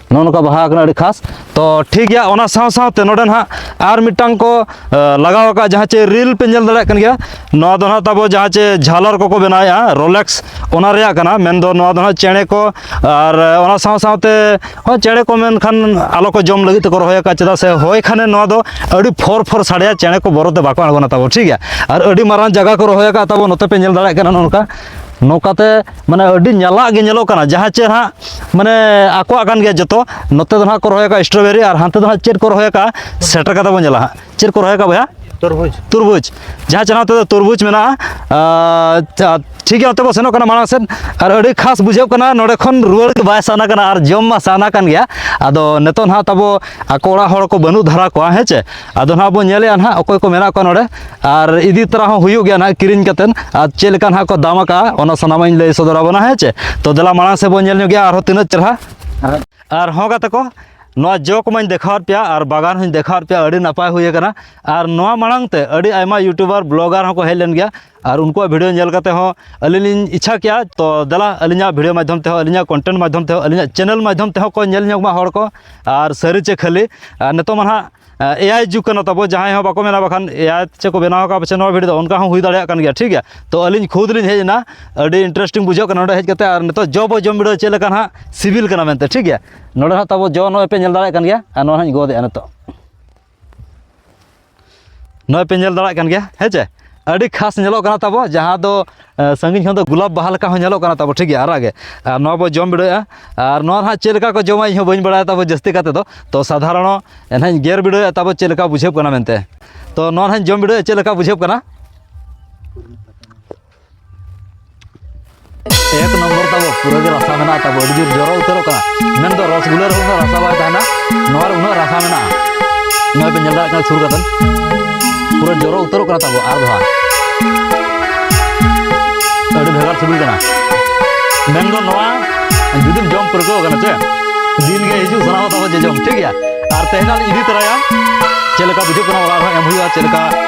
ᱱᱚᱜᱼᱚ ᱱᱚᱝᱠᱟ ᱵᱟᱦᱟ ᱟᱠᱟᱱᱟ, ᱟᱹᱰᱤ ᱠᱷᱟᱥ᱾ ᱛᱚ ᱴᱷᱤᱠ ᱜᱮᱭᱟ, ᱚᱱᱟ ᱥᱟᱶ ᱥᱟᱶᱛᱮ ᱱᱚᱰᱮ ᱱᱟᱦᱟᱜ ᱟᱨ ᱢᱤᱫᱴᱟᱝ ᱠᱚ, ᱮ, ᱞᱟᱜᱟᱣ ᱟᱠᱟᱫ, ᱡᱟᱦᱟᱸ ᱪᱮ ᱨᱤᱞ ᱯᱮ ᱧᱮᱞ ᱫᱟᱲᱮᱭᱟᱜ ᱠᱟᱱ ᱜᱮᱭᱟ, ᱱᱚᱣᱟ ᱫᱚ ᱱᱟᱦᱟᱜ ᱛᱟᱵᱚ ᱡᱟᱦᱟᱸ ᱪᱮ ᱡᱷᱟᱞᱟᱨ ᱠᱚᱠᱚ ᱵᱮᱱᱟᱣᱮᱫᱼᱟ, ᱨᱳᱞᱮᱠᱥ, ᱚᱱᱟ ᱨᱮᱭᱟᱜ ᱠᱟᱱᱟ᱾ ᱢᱮᱱᱫᱚ ᱱᱚᱣᱟ ᱫᱚ ᱱᱟᱦᱟᱜ ᱪᱮᱬᱮ ᱠᱚ ᱟᱨ, ᱮ, ᱚᱱᱟ ᱥᱟᱶ ᱥᱟᱶᱛᱮ ᱦᱚᱸ ᱪᱮᱬᱮ ᱠᱚ ᱢᱮᱱᱠᱷᱟᱱ ᱟᱞᱚ ᱠᱚ ᱡᱚᱢ ᱞᱟᱹᱜᱤᱫ ᱛᱮᱠᱚ ᱨᱚᱦᱚᱭ ᱟᱠᱟᱫᱼᱟ, ᱪᱮᱫᱟᱜ ᱥᱮ ᱦᱚᱭ ᱠᱷᱟᱱᱮ ᱱᱚᱣᱟ ᱫᱚ ᱟᱹᱰᱤ ᱯᱷᱚᱨ ᱯᱷᱚᱨ ᱥᱟᱰᱮᱭᱟ, ᱪᱮᱬᱮ ᱠᱚ ᱵᱚᱨᱚ ᱛᱮ ᱵᱟᱠᱚ ᱟᱬᱜᱚᱱᱟ ᱛᱟᱵᱚ, ᱴᱷᱤᱠ ᱜᱮᱭᱟ᱾ ᱟᱨ ᱟᱹᱰᱤ ᱢᱟᱨᱟᱝ ᱡᱟᱭᱜᱟ ᱠᱚ ᱨᱚᱦᱚᱭ ᱟᱠᱟᱫ ᱛᱟᱵᱚ, ᱱᱚᱛᱮ ᱯᱮ ᱧᱮᱞ ᱫᱟᱲᱮᱭᱟᱜ ᱠᱟᱱᱟ ᱱᱚᱜᱼᱚ ᱱᱚᱝᱠᱟ ᱱᱚᱝᱠᱟᱛᱮ ᱢᱟᱱᱮ ᱟᱹᱰᱤ ᱧᱟᱞᱟᱜ ᱜᱮ ᱧᱮᱞᱚᱜ ᱠᱟᱱᱟ, ᱡᱟᱦᱟᱸ ᱪᱮᱫ ᱦᱟᱸᱜ ᱢᱟᱱᱮ ᱟᱠᱚᱣᱟᱜ ᱠᱟᱱ ᱜᱮᱭᱟ ᱡᱚᱛᱚ᱾ ᱱᱚᱛᱮ ᱫᱚ ᱦᱟᱸᱜ ᱠᱚ ᱨᱚᱦᱚᱭ ᱟᱠᱟᱫ ᱥᱴᱨᱚᱵᱮᱨᱤ, ᱟᱨ ᱦᱟᱱᱛᱮ ᱫᱚ ᱦᱟᱸᱜ ᱪᱮᱫ ᱠᱚ ᱨᱚᱦᱚᱭ ᱟᱠᱟᱫ, ᱥᱮᱴᱮᱨ ᱠᱟᱛᱮ ᱵᱚᱱ ᱧᱮᱞᱟ ᱦᱟᱸᱜ᱾ ᱪᱮᱫ ᱠᱚ ᱨᱚᱦᱚᱭ ᱟᱠᱟᱫ ᱵᱚᱭᱦᱟ? ᱛᱩᱨᱵᱩᱡᱽ᱾ ᱛᱩᱨᱵᱩᱡᱽ, ᱡᱟᱦᱟᱸ ᱪᱮ ᱱᱚᱛᱮ ᱫᱚ ᱛᱩᱨᱵᱩᱡᱽ ᱢᱮᱱᱟᱜᱼᱟ᱾ ᱟᱪᱪᱷᱟ, ᱴᱷᱤᱠ ᱜᱮᱭᱟ, ᱱᱚᱛᱮ ᱵᱚᱱ ᱥᱮᱱᱚᱜ ᱠᱟᱱᱟ ᱢᱟᱲᱟᱝ ᱥᱮᱫ᱾ ᱟᱨ ᱟᱹᱰᱤ ᱠᱷᱟᱥ ᱵᱩᱡᱷᱟᱹᱜ ᱠᱟᱱᱟ, ᱱᱚᱰᱮ ᱠᱷᱚᱱ ᱨᱩᱣᱟᱹᱲ ᱜᱮ ᱵᱟᱭ ᱥᱟᱱᱟ ᱠᱟᱱᱟ, ᱟᱨ ᱡᱚᱢ ᱢᱟ ᱥᱟᱱᱟ ᱠᱟᱱ ᱜᱮᱭᱟ᱾ ᱟᱫᱚ ᱱᱤᱛᱚᱜ ᱱᱟᱦᱟᱜ ᱛᱟᱵᱚ ᱟᱠᱚ ᱚᱲᱟᱜ ᱦᱚᱲ ᱠᱚ ᱵᱟᱹᱱᱩᱜ ᱫᱷᱟᱨᱟ ᱠᱚᱣᱟ, ᱦᱮᱸ ᱪᱮ? ᱟᱫᱚ ᱱᱟᱦᱟᱜ ᱵᱚᱱ ᱧᱮᱞᱮᱜᱼᱟ ᱱᱟᱦᱟᱜ ᱚᱠᱚᱭ ᱠᱚ ᱢᱮᱱᱟᱜ ᱠᱚᱣᱟ ᱱᱚᱰᱮ, ᱟᱨ ᱤᱫᱤ ᱛᱚᱨᱟ ᱦᱚᱸ ᱦᱩᱭᱩᱜ ᱜᱮᱭᱟ ᱱᱟᱦᱟᱜ ᱠᱤᱨᱤᱧ ᱠᱟᱛᱮᱫ᱾ ᱟᱨ ᱪᱮᱫ ᱞᱮᱠᱟ ᱱᱟᱦᱟᱜ ᱠᱚ ᱫᱟᱢ ᱟᱠᱟᱜᱼᱟ, ᱚᱱᱟ ᱥᱟᱱᱟᱢᱟᱜ ᱤᱧ ᱞᱟᱹᱭ ᱥᱚᱫᱚᱨ ᱟᱵᱚᱱᱟ, ᱦᱮᱸ ᱪᱮ? ᱛᱚ ᱫᱮᱞᱟ ᱢᱟᱲᱟᱝ ᱥᱮᱫ ᱵᱚᱱ ᱧᱮᱞ ᱧᱚᱜ ᱜᱮᱭᱟ ᱟᱨᱦᱚᱸ ᱛᱤᱱᱟᱹᱜ ᱪᱮᱨᱦᱟ᱾ ᱟᱨ ᱦᱚᱸ ᱜᱟᱛᱮ ᱠᱚ, ᱱᱚᱣᱟ ᱡᱚ ᱠᱚᱢᱟᱧ ᱫᱮᱠᱷᱟᱣᱟᱫ ᱯᱮᱭᱟ ᱟᱨ ᱵᱟᱜᱟᱱ ᱦᱚᱸᱧ ᱫᱮᱠᱷᱟᱣᱟᱫ ᱯᱮᱭᱟ, ᱟᱹᱰᱤ ᱱᱟᱯᱟᱭ ᱦᱩᱭ ᱟᱠᱟᱱᱟ᱾ ᱟᱨ ᱱᱚᱣᱟ ᱢᱟᱲᱟᱝ ᱛᱮ ᱟᱹᱰᱤ ᱟᱭᱢᱟ YouTuber, blogger ᱦᱚᱸᱠᱚ ᱦᱮᱡ ᱞᱮᱱ ᱜᱮᱭᱟ, ᱟᱨ ᱩᱱᱠᱩᱣᱟᱜ video ᱧᱮᱞ ᱠᱟᱛᱮ ᱦᱚᱸ ᱟᱹᱞᱤᱧ ᱞᱤᱧ ᱤᱪᱪᱷᱟ ᱠᱮᱭᱟ᱾ ᱛᱚ ᱫᱮᱞᱟ, ᱟᱹᱞᱤᱧᱟᱜ video ᱢᱟᱫᱽᱫᱷᱚᱢ ᱛᱮᱦᱚᱸ, ᱟᱹᱞᱤᱧᱟᱜ content ᱢᱟᱫᱽᱫᱷᱚᱢ ᱛᱮᱦᱚᱸ, ᱟᱹᱞᱤᱧᱟᱜ channel ᱢᱟᱫᱽᱫᱷᱚᱢ ᱛᱮᱦᱚᱸ ᱠᱚ ᱧᱮᱞ ᱧᱚᱜ ᱢᱟ ᱦᱚᱲ ᱠᱚ᱾ ᱟᱨ ᱥᱟᱹᱨᱤ ᱪᱮ ᱠᱷᱟᱹᱞᱤ, ᱟᱨ ᱱᱤᱛᱚᱜ ᱢᱟ ᱱᱟᱦᱟᱜ, ᱮ, AI ᱡᱩᱜᱽ ᱠᱟᱱᱟ ᱛᱟᱵᱚ, ᱡᱟᱦᱟᱸᱭ ᱦᱚᱸ ᱵᱟᱠᱚ ᱢᱮᱱᱟ, ᱵᱟᱠᱷᱟᱱ AI ᱪᱮ ᱠᱚ ᱵᱮᱱᱟᱣ ᱟᱠᱟᱫ ᱯᱟᱪᱷᱮ ᱱᱚᱣᱟ video ᱫᱚ, ᱚᱱᱠᱟ ᱦᱚᱸ ᱦᱩᱭ ᱫᱟᱲᱮᱭᱟᱜ ᱠᱟᱱ ᱜᱮᱭᱟ, ᱴᱷᱤᱠ ᱜᱮᱭᱟ᱾ ᱛᱚ ᱟᱹᱞᱤᱧ ᱠᱷᱩᱫ ᱞᱤᱧ ᱦᱮᱡ ᱮᱱᱟ, ᱟᱹᱰᱤ interesting ᱵᱩᱡᱷᱟᱹᱜ ᱠᱟᱱᱟ ᱱᱚᱰᱮ ᱦᱮᱡ ᱠᱟᱛᱮ᱾ ᱟᱨ ᱱᱤᱛᱚᱜ ᱡᱚ ᱵᱚ ᱡᱚᱢ ᱵᱤᱰᱟᱹᱣ ᱪᱮᱫ ᱞᱮᱠᱟ ᱱᱟᱦᱟᱜ ᱥᱤᱵᱤᱞ ᱠᱟᱱᱟ ᱢᱮᱱᱛᱮ, ᱴᱷᱤᱠ ᱜᱮᱭᱟ᱾ ᱱᱚᱰᱮ ᱱᱟᱦᱟᱜ ᱛᱟᱵᱚ ᱡᱚ ᱱᱚᱜᱼᱚᱭ ᱯᱮ ᱧᱮᱞ ᱫᱟᱲᱮᱭᱟᱜ ᱠᱟᱱ ᱜᱮᱭᱟ, ᱟᱨ ᱱᱚᱣᱟ ᱦᱟᱸᱜ ᱤᱧ ᱜᱚᱫᱮᱜᱼᱟ ᱱᱤᱛᱚᱜ᱾ ᱱᱚᱜᱼᱚᱭ ᱯᱮ ᱧᱮᱞ ᱫᱟᱲᱮᱭᱟᱜ ᱠᱟᱱ ᱜᱮᱭᱟ, ᱦᱮᱸ ᱪᱮ? ᱟᱹᱰᱤ ᱠᱷᱟᱥ ᱧᱮᱞᱚᱜ ᱠᱟᱱᱟ ᱛᱟᱵᱚ, ᱡᱟᱦᱟᱸ ᱫᱚ, ᱮ, ᱥᱟᱺᱜᱤᱧ ᱠᱷᱚᱱ ᱫᱚ ᱜᱩᱞᱟᱵ ᱵᱟᱦᱟ ᱞᱮᱠᱟ ᱦᱚᱸ ᱧᱮᱞᱚᱜ ᱠᱟᱱᱟ ᱛᱟᱵᱚ, ᱴᱷᱤᱠ ᱜᱮᱭᱟ, ᱟᱨᱟᱜ ᱜᱮ᱾ ᱟᱨ ᱱᱚᱣᱟ ᱵᱚ ᱡᱚᱢ ᱵᱤᱰᱟᱹᱣᱮᱜᱼᱟ᱾ ᱟᱨ ᱱᱚᱣᱟ ᱱᱟᱦᱟᱜ ᱪᱮᱫ ᱞᱮᱠᱟ ᱠᱚ ᱡᱚᱢᱟ, ᱤᱧ ᱦᱚᱸ ᱵᱟᱹᱧ ᱵᱟᱲᱟᱭᱟ ᱛᱟᱵᱚ ᱡᱟᱹᱥᱛᱤ ᱠᱟᱛᱮ ᱫᱚ᱾ ᱛᱚ ᱥᱟᱫᱷᱟᱨᱚᱱᱚ ᱮᱱᱦᱟᱜ ᱤᱧ ᱜᱮᱨ ᱵᱤᱰᱟᱹᱣᱮᱜᱼᱟ ᱛᱟᱵᱚ ᱪᱮᱫ ᱞᱮᱠᱟ ᱵᱩᱡᱷᱟᱹᱜ ᱠᱟᱱᱟ ᱢᱮᱱᱛᱮ᱾ ᱛᱚ ᱱᱚᱣᱟ ᱱᱟᱦᱟᱜ ᱤᱧ ᱡᱚᱢ ᱵᱤᱰᱟᱹᱣᱮᱜᱼᱟ ᱪᱮᱫ ᱞᱮᱠᱟ ᱵᱩᱡᱷᱟᱹᱜ ᱠᱟᱱᱟ᱾ ᱮᱠ ᱱᱚᱢᱵᱚᱨ ᱛᱟᱵᱚ, ᱯᱩᱨᱟᱹ ᱜᱮ ᱨᱟᱥᱟ ᱢᱮᱱᱟᱜᱼᱟ ᱛᱟᱵᱚ, ᱟᱹᱰᱤ ᱡᱳᱨ ᱡᱚᱨᱚ ᱩᱛᱟᱹᱨᱚᱜ ᱠᱟᱱᱟ᱾ ᱢᱮᱱᱫᱚ ᱨᱚᱥᱜᱩᱞᱟᱹ ᱨᱮᱦᱚᱸ ᱩᱱᱟᱹᱜ ᱨᱟᱥᱟ ᱵᱟᱭ ᱛᱟᱦᱮᱱᱟ, ᱱᱚᱣᱟ ᱨᱮ ᱩᱱᱟᱹᱜ ᱨᱟᱥᱟ ᱢᱮᱱᱟᱜᱼᱟ᱾ ᱱᱚᱜᱼᱚᱭ ᱯᱮ ᱧᱮᱞ ᱫᱟᱲᱮᱭᱟᱜ ᱠᱟᱱᱟ ᱥᱩᱨ ᱠᱟᱛᱮ, ᱯᱩᱨᱟᱹ ᱡᱚᱨᱚ ᱩᱛᱟᱹᱨᱚᱜ ᱠᱟᱱᱟ ᱛᱟᱵᱚ᱾ ᱟᱨ ᱫᱷᱟᱣ ᱟᱹᱰᱤ ᱵᱷᱮᱜᱟᱨ ᱥᱤᱵᱤᱞ ᱠᱟᱱᱟ᱾ ᱢᱮᱱᱫᱚ ᱱᱚᱣᱟ ᱡᱩᱫᱤᱢ ᱡᱚᱢ ᱯᱟᱹᱨᱠᱟᱹᱣ ᱠᱟᱱᱟ ᱪᱮ, ᱫᱤᱱ ᱜᱮ ᱦᱤᱡᱩᱜ ᱥᱟᱱᱟᱣᱟ ᱛᱟᱵᱚ ᱡᱚᱡᱚᱢ, ᱴᱷᱤᱠ ᱜᱮᱭᱟ᱾ ᱟᱨ ᱛᱮᱦᱮᱧ ᱦᱟᱸᱜ ᱞᱤᱧ ᱤᱫᱤ ᱛᱚᱨᱟᱭᱟ, ᱪᱮᱫ ᱞᱮᱠᱟ ᱵᱩᱡᱷᱟᱹᱜ ᱠᱟᱱᱟ ᱚᱲᱟᱜ ᱨᱮᱦᱚᱸ ᱮᱢ ᱦᱩᱭᱩᱜᱼᱟ, ᱪᱮᱫ ᱞᱮᱠᱟ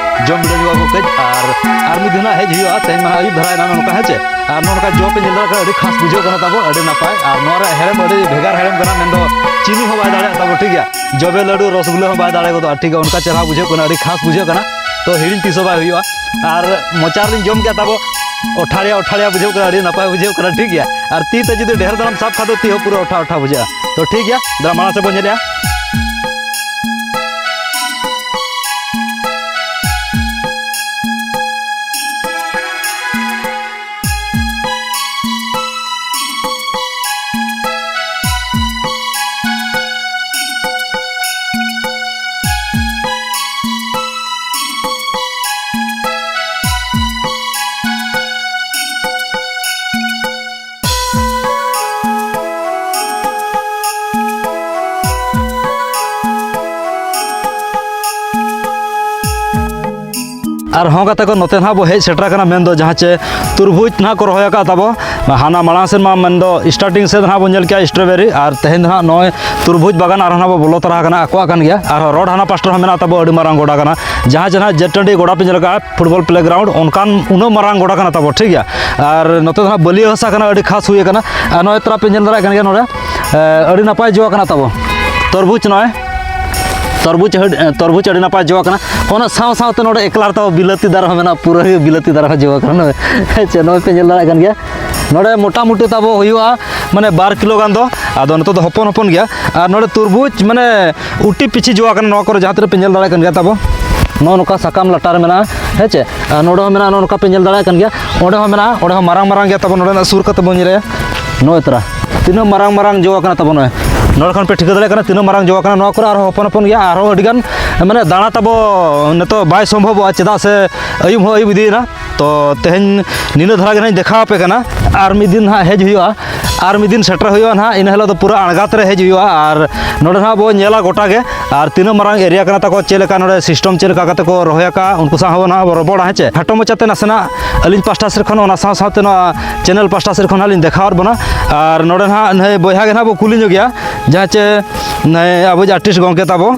ᱡᱚᱢ ᱵᱤᱰᱟᱹᱣ ᱧᱚᱜᱟ ᱠᱚ ᱠᱟᱹᱡ, ᱟᱨ ᱟᱨ ᱢᱤᱫ ᱫᱤᱱ ᱦᱟᱸᱜ ᱦᱮᱡ ᱦᱩᱭᱩᱜᱼᱟ᱾ ᱛᱮᱦᱮᱧ ᱢᱟ ᱦᱟᱸᱜ ᱟᱹᱭᱩᱵ ᱫᱷᱟᱨᱟᱭᱮᱱᱟ ᱱᱚᱝᱠᱟ, ᱦᱮᱸ ᱪᱮ᱾ ᱟᱨ ᱱᱚᱜᱼᱚ ᱱᱚᱝᱠᱟ ᱡᱚ ᱯᱮ ᱧᱮᱞ ᱫᱟᱲᱮᱭᱟᱜ ᱠᱟᱱᱟ, ᱟᱹᱰᱤ ᱠᱷᱟᱥ ᱵᱩᱡᱷᱟᱹᱜ ᱠᱟᱱᱟ ᱛᱟᱵᱚ, ᱟᱹᱰᱤ ᱱᱟᱯᱟᱭ᱾ ᱟᱨ ᱱᱚᱣᱟ ᱨᱮᱭᱟᱜ ᱦᱮᱲᱮᱢ ᱟᱹᱰᱤ ᱵᱷᱮᱜᱟᱨ ᱦᱮᱲᱮᱢ ᱠᱟᱱᱟ, ᱢᱮᱱᱫᱚ ᱪᱤᱱᱤ ᱦᱚᱸ ᱵᱟᱭ ᱫᱟᱲᱮᱭᱟᱜ ᱛᱟᱵᱚ, ᱴᱷᱤᱠ ᱜᱮᱭᱟ᱾ ᱡᱚᱵᱮ ᱞᱟᱹᱰᱩ, ᱨᱚᱥᱜᱩᱞᱟᱹ ᱦᱚᱸ ᱵᱟᱭ ᱫᱟᱲᱮ ᱜᱚᱫᱚᱜᱼᱟ, ᱴᱷᱤᱠ ᱜᱮᱭᱟ᱾ ᱚᱱᱠᱟ ᱪᱮᱦᱨᱟ ᱵᱩᱡᱷᱟᱹᱜ ᱠᱟᱱᱟ, ᱟᱹᱰᱤ ᱠᱷᱟᱥ ᱵᱩᱡᱷᱟᱹᱜ ᱠᱟᱱᱟ᱾ ᱛᱚ ᱦᱤᱲᱤᱧ ᱛᱤᱥ ᱦᱚᱸ ᱵᱟᱭ ᱦᱩᱭᱩᱜᱼᱟ᱾ ᱟᱨ ᱢᱚᱪᱟ ᱨᱮᱞᱤᱧ ᱡᱚᱢ ᱠᱮᱫ ᱛᱟᱵᱚ, ᱚᱴᱷᱟᱲᱤᱭᱟ ᱚᱴᱷᱟᱲᱤᱭᱟ ᱵᱩᱡᱷᱟᱹᱜ ᱠᱟᱱᱟ, ᱟᱹᱰᱤ ᱱᱟᱯᱟᱭ ᱵᱩᱡᱷᱟᱹᱜ ᱠᱟᱱᱟ, ᱴᱷᱤᱠ ᱜᱮᱭᱟ᱾ ᱟᱨ ᱛᱤ ᱛᱮ ᱡᱩᱫᱤ ᱰᱷᱮᱨ ᱫᱷᱟᱨᱟᱢ ᱥᱟᱵ ᱠᱷᱟᱱ ᱫᱚ ᱛᱤ ᱦᱚᱸ ᱯᱩᱨᱟᱹ ᱚᱴᱷᱟ ᱚᱴᱷᱟ ᱵᱩᱡᱷᱟᱹᱜᱼᱟ᱾ ᱛᱚ ᱴᱷᱤᱠ ᱜᱮᱭᱟ, ᱫᱮᱞᱟ ᱢᱟᱲᱟᱝ ᱥᱮᱫ ᱵᱚᱱ ᱧᱮᱞᱮᱜᱼᱟ᱾ ᱟᱨᱦᱚᱸ ᱜᱟᱛᱮ ᱠᱚ, ᱱᱚᱛᱮ ᱱᱟᱦᱟᱜ ᱵᱚ ᱦᱮᱡ ᱥᱮᱴᱮᱨ ᱟᱠᱟᱱᱟ, ᱢᱮᱱᱫᱚ ᱡᱟᱦᱟᱸ ᱪᱮ ᱛᱩᱨᱵᱩᱡᱽ ᱱᱟᱦᱟᱜ ᱠᱚ ᱨᱚᱦᱚᱭ ᱟᱠᱟᱫ ᱛᱟᱵᱚ᱾ ᱦᱟᱱᱟ ᱢᱟᱲᱟᱝ ᱥᱮᱫ ᱢᱟ ᱢᱮᱱᱫᱚ starting ᱥᱮᱫ ᱱᱟᱦᱟᱜ ᱵᱚᱱ ᱧᱮᱞ ᱠᱮᱜᱼᱟ strawberry, ᱟᱨ ᱛᱮᱦᱮᱧ ᱫᱚ ᱱᱟᱦᱟᱜ ᱱᱚᱜᱼᱚᱭ ᱛᱩᱨᱵᱩᱡᱽ ᱵᱟᱜᱟᱱ ᱟᱨᱦᱚᱸ ᱱᱟᱦᱟᱜ ᱵᱚ ᱵᱚᱞᱚ ᱛᱚᱨᱟ ᱟᱠᱟᱱᱟ, ᱟᱠᱚᱣᱟᱜ ᱠᱟᱱ ᱜᱮᱭᱟ᱾ ᱟᱨᱦᱚᱸ ᱨᱳᱰ ᱦᱟᱱᱟ ᱯᱟᱥᱴᱟ ᱦᱚᱸ ᱢᱮᱱᱟᱜ ᱛᱟᱵᱚ, ᱟᱹᱰᱤ ᱢᱟᱨᱟᱝ ᱜᱚᱰᱟ ᱠᱟᱱᱟ, ᱡᱟᱦᱟᱸ ᱪᱮ ᱱᱟᱦᱟᱜ ᱡᱮᱴ ᱴᱟᱺᱰᱤ ᱜᱚᱰᱟ ᱯᱮ ᱧᱮᱞ ᱠᱟᱜᱼᱟ, football playground, ᱚᱱᱠᱟᱱ ᱩᱱᱟᱹᱜ ᱢᱟᱨᱟᱝ ᱜᱚᱰᱟ ᱠᱟᱱᱟ ᱛᱟᱵᱚ, ᱴᱷᱤᱠ ᱜᱮᱭᱟ᱾ ᱟᱨ ᱱᱚᱛᱮ ᱫᱚ ᱱᱟᱦᱟᱜ ᱵᱟᱹᱞᱭᱟᱹ ᱦᱟᱥᱟ ᱠᱟᱱᱟ, ᱟᱹᱰᱤ ᱠᱷᱟᱥ ᱦᱩᱭ ᱟᱠᱟᱱᱟ᱾ ᱟᱨ ᱱᱚᱜᱼᱚᱭ ᱛᱚᱨᱟ ᱯᱮ ᱧᱮᱞ ᱫᱟᱲᱮᱭᱟᱜ ᱠᱟᱱ ᱜᱮᱭᱟ ᱱᱚᱰᱮ, ᱮ, ᱟᱹᱰᱤ ᱱᱟᱯᱟᱭ ᱡᱚ ᱠᱟᱱᱟ ᱛᱟᱵᱚ ᱛᱚᱨᱵᱩᱡᱽ᱾ ᱱᱚᱜᱼᱚᱭ ᱛᱚᱨᱵᱩᱡᱽ ᱟᱹᱰᱤ, ᱛᱚᱨᱵᱩᱡᱽ ᱟᱹᱰᱤ ᱱᱟᱯᱟᱭ ᱡᱚ ᱠᱟᱱᱟ᱾ ᱚᱱᱟ ᱥᱟᱶ ᱥᱟᱶᱛᱮ ᱱᱚᱰᱮ ᱮᱠᱞᱟ ᱛᱟᱵᱚ ᱵᱤᱞᱟᱹᱛᱤ ᱫᱟᱨᱮ ᱦᱚᱸ ᱢᱮᱱᱟᱜᱼᱟ, ᱯᱩᱨᱟᱹ ᱜᱮ ᱵᱤᱞᱟᱹᱛᱤ ᱫᱟᱨᱮ ᱦᱚᱸ ᱡᱚ ᱠᱟᱱᱟ᱾ ᱱᱚᱜᱼᱚᱭ ᱦᱮᱸ ᱪᱮ, ᱱᱚᱜᱼᱚᱭ ᱯᱮ ᱧᱮᱞ ᱫᱟᱲᱮᱭᱟᱜ ᱠᱟᱱ ᱜᱮᱭᱟ, ᱱᱚᱰᱮ ᱢᱚᱴᱟᱢᱩᱴᱤ ᱛᱟᱵᱚ ᱦᱩᱭᱩᱜᱼᱟ ᱢᱟᱱᱮ ᱵᱟᱨ ᱠᱤᱞᱳ ᱜᱟᱱ ᱫᱚ᱾ ᱟᱫᱚ ᱱᱤᱛᱚᱜ ᱫᱚ ᱦᱚᱯᱚᱱ ᱦᱚᱯᱚᱱ ᱜᱮᱭᱟ᱾ ᱟᱨ ᱱᱚᱰᱮ ᱛᱚᱨᱵᱩᱡᱽ ᱢᱟᱱᱮ ᱩᱴᱤ ᱯᱤᱪᱷᱤ ᱡᱚ ᱠᱟᱱᱟ, ᱱᱚᱣᱟ ᱠᱚᱨᱮ ᱡᱟᱦᱟᱸ ᱛᱤᱱᱟᱹᱜ ᱯᱮ ᱧᱮᱞ ᱫᱟᱲᱮᱭᱟᱜ ᱠᱟᱱ ᱜᱮᱭᱟ ᱛᱟᱵᱚ, ᱱᱚᱜᱼᱚ ᱱᱚᱝᱠᱟ ᱥᱟᱠᱟᱢ ᱞᱟᱴᱟ ᱨᱮ ᱢᱮᱱᱟᱜᱼᱟ, ᱦᱮᱸ ᱪᱮ᱾ ᱟᱨ ᱱᱚᱰᱮ ᱦᱚᱸ ᱢᱮᱱᱟᱜᱼᱟ, ᱱᱚᱜᱼᱚ ᱱᱚᱝᱠᱟ ᱯᱮ ᱧᱮᱞ ᱫᱟᱲᱮᱭᱟᱜ ᱠᱟᱱ ᱜᱮᱭᱟ, ᱚᱸᱰᱮ ᱦᱚᱸ ᱢᱮᱱᱟᱜᱼᱟ, ᱚᱸᱰᱮ ᱦᱚᱸ ᱢᱟᱨᱟᱝ ᱢᱟᱨᱟᱝ ᱜᱮᱭᱟ ᱛᱟᱵᱚ᱾ ᱱᱚᱰᱮᱱᱟᱜ ᱥᱩᱨ ᱠᱟᱛᱮ ᱵᱚᱱ ᱧᱮᱞᱮᱭᱟ, ᱱᱚᱜᱼᱚᱭ ᱛᱚᱨᱟ ᱛᱤᱱᱟᱹᱜ ᱢᱟᱨᱟᱝ ᱢᱟᱨᱟᱝ ᱡᱚ ᱠᱟᱱᱟ ᱛᱟᱵᱚ᱾ ᱱᱚᱜᱼᱚᱭ ᱱᱚᱰᱮ ᱠᱷᱚᱱ ᱯᱮ ᱴᱷᱤᱠᱟᱹ ᱫᱟᱲᱮᱭᱟᱜ ᱠᱟᱱᱟ ᱛᱤᱱᱟᱹᱜ ᱢᱟᱨᱟᱝ ᱡᱚ ᱠᱟᱱᱟ᱾ ᱱᱚᱣᱟ ᱠᱚᱨᱮ ᱟᱨᱦᱚᱸ ᱦᱚᱯᱚᱱ ᱦᱚᱯᱚᱱ ᱜᱮᱭᱟ, ᱟᱨᱦᱚᱸ ᱟᱹᱰᱤ ᱜᱟᱱ ᱢᱟᱱᱮ ᱫᱟᱬᱟ ᱛᱟᱵᱚ ᱱᱤᱛᱚᱜ ᱵᱟᱭ ᱥᱚᱢᱵᱷᱚᱵᱚᱜᱼᱟ, ᱪᱮᱫᱟᱜ ᱥᱮ ᱟᱹᱭᱩᱵ ᱦᱚᱸ ᱟᱹᱭᱩᱵ ᱤᱫᱤᱭᱮᱱᱟ᱾ ᱛᱚ ᱛᱮᱦᱮᱧ ᱱᱤᱱᱟᱹ ᱫᱷᱟᱨᱟ ᱜᱮ ᱱᱟᱦᱟᱜ ᱤᱧ ᱫᱮᱠᱷᱟᱣ ᱟᱯᱮ ᱠᱟᱱᱟ, ᱟᱨ ᱢᱤᱫ ᱫᱤᱱ ᱱᱟᱦᱟᱜ ᱦᱮᱡ ᱦᱩᱭᱩᱜᱼᱟ, ᱟᱨ ᱢᱤᱫ ᱫᱤᱱ ᱥᱮᱴᱮᱨ ᱦᱩᱭᱩᱜᱼᱟ ᱱᱟᱦᱟᱜ, ᱤᱱᱟᱹ ᱦᱤᱞᱳᱜ ᱫᱚ ᱯᱩᱨᱟᱹ ᱟᱬᱜᱟᱛ ᱨᱮ ᱦᱮᱡ ᱦᱩᱭᱩᱜᱼᱟ᱾ ᱟᱨ ᱱᱚᱰᱮ ᱱᱟᱦᱟᱜ ᱵᱚ ᱧᱮᱞᱟ ᱜᱚᱴᱟ ᱜᱮ, ᱟᱨ ᱛᱤᱱᱟᱹᱜ ᱢᱟᱨᱟᱝ area ᱠᱟᱱᱟ ᱛᱟᱠᱚ, ᱪᱮᱫ ᱞᱮᱠᱟ ᱱᱚᱰᱮ system, ᱪᱮᱫ ᱞᱮᱠᱟ ᱠᱟᱛᱮ ᱠᱚ ᱨᱚᱦᱚᱭ ᱟᱠᱟᱫᱼᱟ, ᱩᱱᱠᱩ ᱥᱟᱶ ᱦᱚᱸ ᱱᱟᱦᱟᱜ ᱵᱚ ᱨᱚᱯᱚᱲᱟ, ᱦᱮᱸ ᱪᱮ᱾ ᱠᱷᱟᱴᱚ ᱢᱟᱪᱷᱟᱛᱮ ᱱᱟᱥᱮᱱᱟᱜ ᱟᱹᱞᱤᱧ ᱯᱟᱥᱴᱟ ᱥᱮᱫ ᱠᱷᱚᱱ, ᱚᱱᱟ ᱥᱟᱶ ᱥᱟᱶᱛᱮ ᱱᱚᱣᱟ channel ᱯᱟᱥᱴᱟ ᱥᱮᱫ ᱠᱷᱚᱱ ᱱᱟᱦᱟᱜ ᱞᱤᱧ ᱫᱮᱠᱷᱟᱣᱟᱫ ᱵᱚᱱᱟ᱾ ᱟᱨ ᱱᱚᱰᱮ ᱱᱟᱦᱟᱜ ᱱᱩᱭ ᱵᱚᱭᱦᱟ ᱜᱮ ᱱᱟᱦᱟᱜ ᱵᱚ ᱠᱩᱞᱤ ᱧᱚᱜᱮᱭᱟ, ᱡᱟᱦᱟᱸ ᱪᱮ ᱱᱩᱭ ᱟᱵᱚ artist ᱜᱚᱢᱠᱮ ᱛᱟᱵᱚ᱾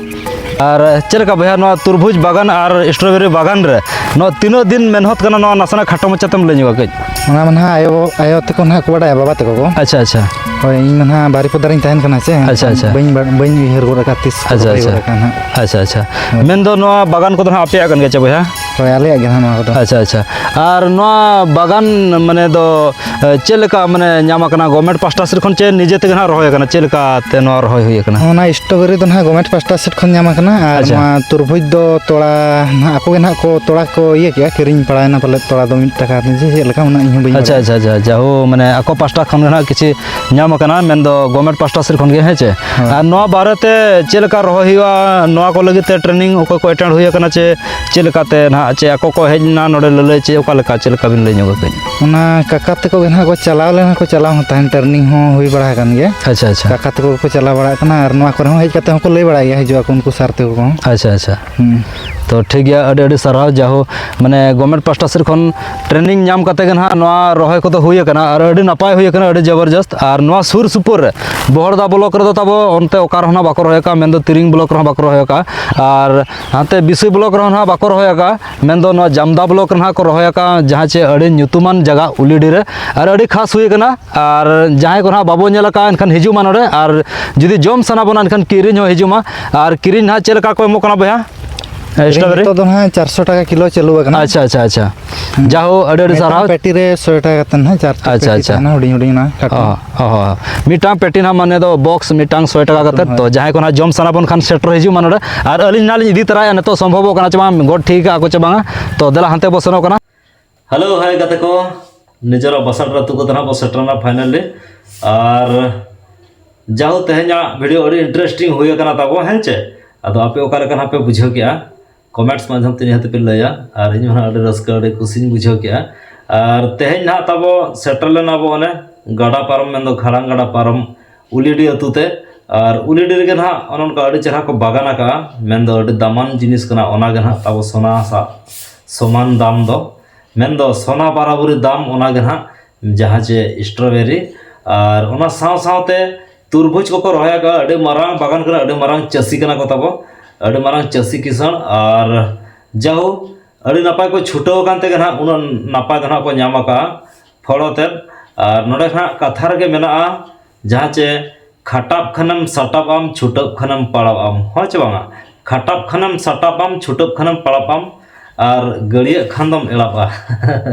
ᱟᱨ ᱪᱮᱫ ᱞᱮᱠᱟ ᱵᱚᱭᱦᱟ, ᱱᱚᱣᱟ ᱛᱩᱨᱵᱩᱡᱽ ᱵᱟᱜᱟᱱ ᱟᱨ strawberry ᱵᱟᱜᱟᱱ ᱨᱮ ᱱᱚᱣᱟ ᱛᱤᱱᱟᱹᱜ ᱫᱤᱱ ᱢᱮᱦᱱᱚᱛ ᱠᱟᱱᱟ, ᱱᱚᱣᱟ ᱱᱟᱥᱮᱱᱟᱜ ᱠᱷᱟᱴᱚ ᱢᱟᱪᱷᱟᱛᱮᱢ ᱞᱟᱹᱭ ᱧᱚᱜᱟ ᱠᱟᱹᱡ? ᱚᱱᱟ ᱢᱟ ᱱᱟᱦᱟᱜ ᱟᱭᱳ, ᱟᱭᱳ ᱛᱟᱠᱚ ᱱᱟᱦᱟᱜ ᱠᱚ ᱵᱟᱰᱟᱭᱟ, ᱵᱟᱵᱟ ᱛᱟᱠᱚ ᱠᱚ᱾ ᱟᱪᱪᱷᱟ, ᱟᱪᱪᱷᱟ᱾ ᱦᱳᱭ, ᱤᱧ ᱢᱟ ᱱᱟᱦᱟᱜ ᱵᱟᱨᱤᱯᱚᱫᱟ ᱨᱤᱧ ᱛᱟᱦᱮᱱ ᱠᱟᱱᱟ ᱥᱮ, ᱟᱪᱪᱷᱟ, ᱮᱱᱠᱷᱟᱱ ᱟᱪᱪᱷᱟ᱾ ᱵᱟᱹᱧ ᱵᱟ-, ᱵᱟᱹᱧ ᱩᱭᱦᱟᱹᱨ ᱜᱚᱫ ᱟᱠᱟᱫ ᱛᱤᱥ ᱠᱚ ᱟᱪᱪᱷᱟ, ᱨᱚᱦᱚᱭ ᱟᱪᱪᱷᱟ᱾ ᱜᱚᱫ ᱟᱠᱟᱫ ᱱᱟᱦᱟᱜ᱾ ᱟᱪᱪᱷᱟ, ᱟᱪᱪᱷᱟ᱾ ᱦᱳᱭ᱾ ᱢᱮᱱᱫᱚ ᱱᱚᱣᱟ ᱵᱟᱜᱟᱱ ᱠᱚᱫᱚ ᱱᱟᱦᱟᱜ ᱟᱯᱮᱭᱟᱜ ᱠᱟᱱ ᱜᱮᱭᱟ ᱪᱮ ᱵᱚᱭᱦᱟ? ᱦᱳᱭ, ᱟᱞᱮᱭᱟᱜ ᱜᱮ ᱱᱟᱦᱟᱜ ᱱᱚᱣᱟ ᱠᱚᱫᱚ᱾ ᱟᱪᱪᱷᱟ, ᱟᱪᱪᱷᱟ᱾ ᱟᱨ ᱱᱚᱣᱟ ᱵᱟᱜᱟᱱ ᱢᱟᱱᱮ ᱫᱚ, ᱮ, ᱪᱮᱫ ᱞᱮᱠᱟ ᱢᱟᱱᱮ ᱧᱟᱢ ᱟᱠᱟᱱᱟ, government ᱯᱟᱥᱴᱟ ᱥᱮᱫ ᱠᱷᱚᱱ ᱪᱮ ᱱᱤᱡᱮ ᱛᱮᱜᱮ ᱱᱟᱦᱟᱜ ᱨᱚᱦᱚᱭ ᱟᱠᱟᱱᱟ? ᱪᱮᱫ ᱞᱮᱠᱟ ᱛᱮ ᱱᱚᱣᱟ ᱨᱚᱦᱚᱭ ᱦᱩᱭ ᱟᱠᱟᱱᱟ? ᱚᱱᱟ strawberry ᱫᱚ ᱱᱟᱦᱟᱜ government ᱯᱟᱥᱴᱟ ᱥᱮᱫ ᱠᱷᱚᱱ ᱧᱟᱢ ᱟᱠᱟᱱᱟ, ᱟᱨ ᱟᱪᱪᱷᱟ᱾ ᱱᱚᱣᱟ ᱛᱩᱨᱵᱩᱡᱽ ᱫᱚ ᱛᱚᱲᱟ ᱱᱟᱦᱟᱜ ᱟᱠᱚ ᱜᱮ ᱱᱟᱦᱟᱜ ᱠᱚ ᱛᱚᱲᱟ ᱠᱚ ᱤᱭᱟᱹ ᱠᱮᱜᱼᱟ, ᱠᱤᱨᱤᱧ ᱯᱟᱲᱟᱣᱮᱱᱟ ᱯᱟᱞᱮᱫ ᱛᱚᱲᱟ ᱫᱚ ᱢᱤᱫ ᱴᱟᱠᱟ ᱥᱮ ᱪᱮᱫ ᱞᱮᱠᱟ, ᱚᱱᱟ ᱤᱧ ᱦᱚᱸ ᱵᱟᱹᱧ ᱟᱪᱪᱷᱟ, ᱵᱟᱲᱟᱭᱟ᱾ ᱟᱪᱪᱷᱟ, ᱟᱪᱪᱷᱟ᱾ ᱡᱟᱦᱳ, ᱢᱟᱱᱮ ᱟᱠᱚ ᱯᱟᱥᱴᱟ ᱠᱷᱚᱱ ᱜᱮ ᱱᱟᱦᱟᱜ ᱠᱤᱪᱷᱤ ᱧᱟᱢ ᱠᱟᱱᱟ, ᱢᱮᱱᱫᱚ ᱜᱚᱵᱷᱢᱮᱱᱴ ᱯᱟᱥᱴᱟ ᱥᱮᱫ ᱠᱷᱚᱱ ᱜᱮ, ᱦᱮᱸ ᱪᱮ? ᱦᱮᱸ᱾ ᱟᱨ ᱱᱚᱣᱟ ᱵᱟᱨᱮᱛᱮ ᱪᱮᱫ ᱞᱮᱠᱟ ᱨᱚᱦᱚᱭ ᱦᱩᱭᱩᱜᱼᱟ, ᱱᱚᱣᱟ ᱠᱚ ᱞᱟᱹᱜᱤᱫ ᱛᱮ ᱴᱨᱮᱱᱤᱝ ᱚᱠᱚᱭ ᱠᱚ ᱮᱴᱮᱱᱰ ᱦᱩᱭ ᱟᱠᱟᱱᱟ, ᱪᱮ ᱪᱮᱫ ᱞᱮᱠᱟᱛᱮ ᱱᱟᱦᱟᱜ, ᱪᱮ ᱟᱠᱚ ᱠᱚ ᱦᱮᱡ ᱞᱮᱱᱟ ᱱᱚᱰᱮ ᱞᱟᱹᱞᱟᱹᱭ, ᱪᱮ ᱚᱠᱟ ᱞᱮᱠᱟ, ᱪᱮᱫ ᱞᱮᱠᱟ ᱵᱤᱱ ᱞᱟᱹᱭ ᱧᱚᱜᱟ ᱠᱟᱹᱡ? ᱚᱱᱟ ᱠᱟᱠᱟ ᱛᱟᱠᱚ ᱜᱮ ᱱᱟᱦᱟᱜ ᱠᱚ ᱪᱟᱞᱟᱣ ᱞᱮᱱᱟ, ᱠᱚ ᱪᱟᱞᱟᱣ ᱦᱚᱸ ᱛᱟᱦᱮᱱ, ᱴᱨᱮᱱᱤᱝ ᱦᱚᱸ ᱦᱩᱭ ᱵᱟᱲᱟ ᱟᱠᱟᱱ ᱜᱮᱭᱟ᱾ ᱟᱪᱪᱷᱟ, ᱟᱪᱪᱷᱟ᱾ ᱠᱟᱠᱟ ᱛᱟᱠᱚ ᱠᱚ ᱪᱟᱞᱟᱣ ᱵᱟᱲᱟ ᱟᱠᱟᱱᱟ, ᱟᱨ ᱱᱚᱣᱟ ᱠᱚᱨᱮ ᱦᱚᱸ ᱦᱮᱡ ᱠᱟᱛᱮ ᱦᱚᱸᱠᱚ ᱞᱟᱹᱭ ᱵᱟᱲᱟᱭ ᱜᱮᱭᱟ, ᱦᱤᱡᱩᱜ ᱟᱠᱚ ᱩᱱᱠᱩ ᱥᱟᱨ ᱛᱟᱠᱚ ᱠᱚᱦᱚᱸ᱾ ᱟᱪᱪᱷᱟ, ᱟᱪᱪᱷᱟ᱾ ᱦᱩᱸ᱾ ᱛᱚ ᱴᱷᱤᱠ ᱜᱮᱭᱟ, ᱟᱹᱰᱤ ᱟᱹᱰᱤ ᱥᱟᱨᱦᱟᱣ᱾ ᱡᱟᱦᱳ, ᱢᱟᱱᱮ ᱜᱚᱵᱷᱢᱮᱱᱴ ᱯᱟᱥᱴᱟ ᱥᱮᱫ ᱠᱷᱚᱱ ᱴᱨᱮᱱᱤᱝ ᱧᱟᱢ ᱠᱟᱛᱮ ᱜᱮ ᱱᱟᱦᱟᱜ ᱱᱚᱣᱟ ᱨᱚᱦᱚᱭ ᱠᱚᱫᱚ ᱦᱩᱭ ᱟᱠᱟᱱᱟ, ᱟᱨ ᱟᱹᱰᱤ ᱱᱟᱯᱟᱭ ᱦᱩᱭ ᱟᱠᱟᱱᱟ, ᱟᱹᱰᱤ ᱡᱚᱵᱚᱨᱡᱚᱥᱛ᱾ ᱟᱨ ᱱᱚᱣᱟ ᱥᱩᱨ ᱥᱩᱯᱩᱨ ᱨᱮ ᱵᱚᱦᱚᱲᱫᱟ ᱵᱞᱚᱠ ᱨᱮᱫᱚ ᱛᱟᱵᱚ ᱚᱱᱛᱮ ᱚᱠᱟ ᱨᱮᱦᱚᱸ ᱱᱟᱦᱟᱜ ᱵᱟᱠᱚ ᱨᱚᱦᱚᱭ ᱟᱠᱟᱫᱼᱟ, ᱢᱮᱱᱫᱚ ᱛᱤᱨᱤᱝ ᱵᱞᱚᱠ ᱨᱮᱦᱚᱸ ᱵᱟᱠᱚ ᱨᱚᱦᱚᱭ ᱟᱠᱟᱫᱼᱟ, ᱟᱨ ᱦᱟᱱᱛᱮ ᱵᱤᱥᱩᱭ ᱵᱞᱚᱠ ᱨᱮᱦᱚᱸ ᱱᱟᱦᱟᱜ ᱵᱟᱠᱚ ᱨᱚᱦᱚᱭ ᱟᱠᱟᱫᱼᱟ, ᱢᱮᱱᱫᱚ ᱱᱚᱣᱟ ᱡᱟᱢᱫᱟ ᱵᱞᱚᱠ ᱨᱮ ᱱᱟᱦᱟᱜ ᱠᱚ ᱨᱚᱦᱚᱭ ᱟᱠᱟᱫᱼᱟ, ᱡᱟᱦᱟᱸ ᱪᱮ ᱟᱹᱰᱤ ᱧᱩᱛᱩᱢᱟᱱ ᱡᱟᱭᱜᱟ ᱩᱞᱤᱰᱤ ᱨᱮ, ᱟᱨ ᱟᱹᱰᱤ ᱠᱷᱟᱥ ᱦᱩᱭ ᱟᱠᱟᱱᱟ᱾ ᱟᱨ ᱡᱟᱦᱟᱸᱭ ᱠᱚ ᱱᱟᱦᱟᱜ ᱵᱟᱵᱚ ᱧᱮᱞ ᱟᱠᱟᱫᱼᱟ, ᱮᱱᱠᱷᱟᱱ ᱦᱤᱡᱩᱜ ᱢᱟ ᱱᱚᱰᱮ, ᱟᱨ ᱡᱩᱫᱤ ᱡᱚᱢ ᱥᱟᱱᱟ ᱵᱚᱱᱟ, ᱮᱱᱠᱷᱟᱱ ᱠᱤᱨᱤᱧ ᱦᱚᱸ ᱦᱤᱡᱩᱜ ᱢᱟ᱾ ᱟᱨ ᱠᱤᱨᱤᱧ ᱱᱟᱦᱟᱜ ᱪᱮᱫ ᱞᱮᱠᱟ ᱠᱚ ᱮᱢᱚᱜ ᱠᱟᱱᱟ ᱵᱚᱭᱦᱟ? ᱠᱤᱨᱤᱧ ᱥᱴᱨᱚᱵᱮᱨᱤ? ᱱᱤᱛᱚᱜ ᱫᱚ ᱱᱟᱦᱟᱜ ᱪᱟᱨᱥᱚ ᱴᱟᱠᱟ ᱠᱤᱞᱳ ᱪᱟᱹᱞᱩ ᱟᱠᱟᱱᱟ᱾ ᱟᱪᱪᱷᱟ, ᱟᱪᱪᱷᱟ, ᱟᱪᱪᱷᱟ᱾ ᱦᱩᱸ᱾ ᱡᱟᱦᱳ, ᱟᱹᱰᱤ ᱟᱹᱰᱤ ᱢᱤᱫᱴᱟᱝ ᱥᱟᱨᱦᱟᱣ᱾ ᱯᱮᱴᱤ ᱨᱮ ᱥᱚᱭ ᱴᱟᱠᱟ ᱠᱟᱛᱮ ᱱᱟᱦᱟᱜ, ᱪᱟᱨ ᱴᱤ ᱟᱪᱪᱷᱟ, ᱯᱮᱴᱤ ᱟᱪᱪᱷᱟ᱾ ᱛᱟᱦᱮᱱᱟ, ᱦᱩᱰᱤᱧ ᱦᱩᱰᱤᱧ ᱚᱱᱟ ᱠᱟᱹᱴᱩᱵ᱾ ᱚ, ᱦᱚᱸ, ᱦᱚᱸ᱾ ᱢᱤᱫᱴᱟᱝ ᱯᱮᱴᱤ ᱱᱟᱦᱟᱜ, ᱢᱟᱱᱮ ᱫᱚ ᱵᱚᱠᱥ ᱢᱤᱫᱴᱟᱝ ᱥᱚᱭ ᱴᱟᱠᱟ ᱠᱟᱛᱮ᱾ ᱦᱳᱭ᱾ ᱛᱚ ᱡᱟᱦᱟᱸᱭ ᱠᱚ ᱱᱟᱦᱟᱜ ᱡᱚᱢ ᱥᱟᱱᱟ ᱵᱚᱱ ᱠᱷᱟᱱ ᱥᱮᱴᱮᱨ ᱦᱤᱡᱩᱜ ᱢᱟ ᱱᱚᱰᱮ᱾ ᱟᱨ ᱟᱹᱞᱤᱧ ᱱᱟᱦᱟᱜ ᱞᱤᱧ ᱤᱫᱤ ᱛᱚᱨᱟᱭᱟ, ᱱᱤᱛᱚᱜ ᱥᱚᱢᱵᱷᱚᱵᱚᱜ ᱠᱟᱱᱟ ᱪᱮ ᱵᱟᱝ, ᱜᱚᱫ ᱴᱷᱤᱠ ᱟᱠᱚ ᱪᱮ ᱵᱟᱝᱟ᱾ ᱛᱚ ᱫᱮᱞᱟ ᱦᱟᱱᱛᱮ ᱵᱚ ᱥᱮᱱᱚᱜ ᱠᱟᱱᱟ᱾ ᱦᱮᱞᱳ, ᱦᱟᱭ ᱜᱟᱛᱮ ᱠᱚ, ᱱᱤᱡᱮᱨᱟᱜ ᱵᱟᱥᱟᱴᱨᱟ ᱟᱹᱛᱩ ᱠᱚ ᱛᱟᱦᱮᱱᱟ, ᱵᱚ ᱥᱮᱴᱮᱨᱱᱟ finally᱾ ᱟᱨ ᱡᱟᱦᱳ, ᱛᱮᱦᱮᱧᱟᱜ ᱵᱷᱤᱰᱤᱭᱳ ᱟᱹᱰᱤ interesting ᱦᱩᱭ ᱟᱠᱟᱱᱟ ᱛᱟᱵᱚ, ᱦᱮᱸ ᱪᱮ? ᱟᱫᱚ ᱟᱯᱮ ᱚᱠᱟ ᱞᱮᱠᱟ ᱱᱟᱦᱟᱜ ᱯᱮ ᱵᱩᱡᱷᱟᱹᱣ ᱠᱮᱜᱼᱟ, ᱠᱚᱢᱮᱱᱴᱥ ᱢᱟᱫᱽᱫᱷᱚᱢ ᱛᱮ ᱱᱤᱦᱟᱹᱛ ᱯᱮ ᱞᱟᱹᱭᱟ᱾ ᱟᱨ ᱤᱧ ᱦᱚᱸ ᱱᱟᱦᱟᱜ ᱟᱹᱰᱤ ᱨᱟᱹᱥᱠᱟᱹ, ᱟᱹᱰᱤ ᱠᱩᱥᱤᱧ ᱵᱩᱡᱷᱟᱹᱣ ᱠᱮᱜᱼᱟ᱾ ᱟᱨ ᱛᱮᱦᱮᱧ ᱱᱟᱦᱟᱜ ᱛᱟᱵᱚ ᱥᱮᱴᱮᱨ ᱞᱮᱱᱟ ᱵᱚ ᱚᱱᱮ ᱜᱟᱰᱟ ᱯᱟᱨᱚᱢ, ᱢᱮᱱᱫᱚ ᱠᱷᱟᱲᱟᱝ ᱜᱟᱰᱟ ᱯᱟᱨᱚᱢ, ᱩᱞᱤᱰᱤ ᱟᱹᱛᱩ ᱛᱮ᱾ ᱟᱨ ᱩᱞᱤᱰᱤ ᱨᱮᱜᱮ ᱱᱟᱦᱟᱜ ᱚᱱᱮ ᱚᱱᱠᱟ ᱟᱹᱰᱤ ᱪᱮᱦᱨᱟ ᱠᱚ ᱵᱟᱜᱟᱱ ᱟᱠᱟᱜᱼᱟ, ᱢᱮᱱᱫᱚ ᱟᱹᱰᱤ ᱫᱟᱢᱟᱱ ᱡᱤᱱᱤᱥ ᱠᱟᱱᱟ, ᱚᱱᱟ ᱜᱮ ᱱᱟᱦᱟᱜ ᱛᱟᱵᱚ ᱥᱚᱱᱟ ᱥᱟ-, ᱥᱚᱢᱟᱱ ᱫᱟᱢ ᱫᱚ, ᱢᱮᱱᱫᱚ ᱥᱚᱱᱟ ᱵᱟᱨᱟᱵᱟᱹᱨᱤ ᱫᱟᱢ, ᱚᱱᱟ ᱜᱮ ᱱᱟᱦᱟᱜ ᱡᱟᱦᱟᱸ ᱪᱮ ᱥᱴᱨᱚᱵᱮᱨᱤ᱾ ᱟᱨ ᱚᱱᱟ ᱥᱟᱶ ᱥᱟᱶᱛᱮ ᱛᱩᱨᱵᱩᱡᱽ ᱠᱚᱠᱚ ᱨᱚᱦᱚᱭ ᱟᱠᱟᱫᱼᱟ, ᱟᱹᱰᱤ ᱢᱟᱨᱟᱝ ᱵᱟᱜᱟᱱ ᱠᱟᱱᱟ, ᱟᱹᱰᱤ ᱢᱟᱨᱟᱝ ᱪᱟᱹᱥᱤ ᱠᱟᱱᱟ ᱠᱚ ᱛᱟᱵᱚ, ᱟᱹᱰᱤ ᱢᱟᱨᱟᱝ ᱪᱟᱹᱥᱤ ᱠᱤᱥᱟᱹᱬ᱾ ᱟᱨ ᱡᱟᱦᱳ, ᱟᱹᱰᱤ ᱱᱟᱯᱟᱭ ᱠᱚ ᱪᱷᱩᱴᱟᱹᱣ ᱟᱠᱟᱱ ᱛᱮᱜᱮ ᱱᱟᱦᱟᱜ ᱩᱱᱟᱹᱜ ᱱᱟᱯᱟᱭ ᱫᱚ ᱱᱟᱦᱟᱜ ᱠᱚ ᱧᱟᱢ ᱟᱠᱟᱫᱼᱟ ᱯᱷᱚᱞ ᱟᱛᱮᱫ᱾ ᱟᱨ ᱱᱚᱰᱮ ᱱᱟᱦᱟᱜ ᱠᱟᱛᱷᱟ ᱨᱮᱜᱮ ᱢᱮᱱᱟᱜᱼᱟ, ᱡᱟᱦᱟᱸ ᱪᱮ ᱠᱷᱟᱴᱟᱵ ᱠᱷᱟᱱᱮᱢ ᱥᱟᱴᱟᱵ ᱟᱢ, ᱪᱷᱩᱴᱟᱹᱵ ᱠᱷᱟᱱᱮᱢ ᱯᱟᱲᱟᱵ ᱟᱢ, ᱦᱳᱭ ᱪᱮ ᱵᱟᱝᱟ? ᱠᱷᱟᱴᱟᱵ ᱠᱷᱟᱱᱮᱢ ᱥᱟᱴᱟᱵ ᱟᱢ, ᱪᱷᱩᱴᱟᱹᱵ ᱠᱷᱟᱱᱮᱢ ᱯᱟᱲᱟᱵ ᱟᱢ, ᱟᱨ ᱜᱟᱹᱲᱭᱟᱹᱜ ᱠᱷᱟᱱ ᱫᱚᱢ ᱮᱲᱟᱵᱼᱟ᱾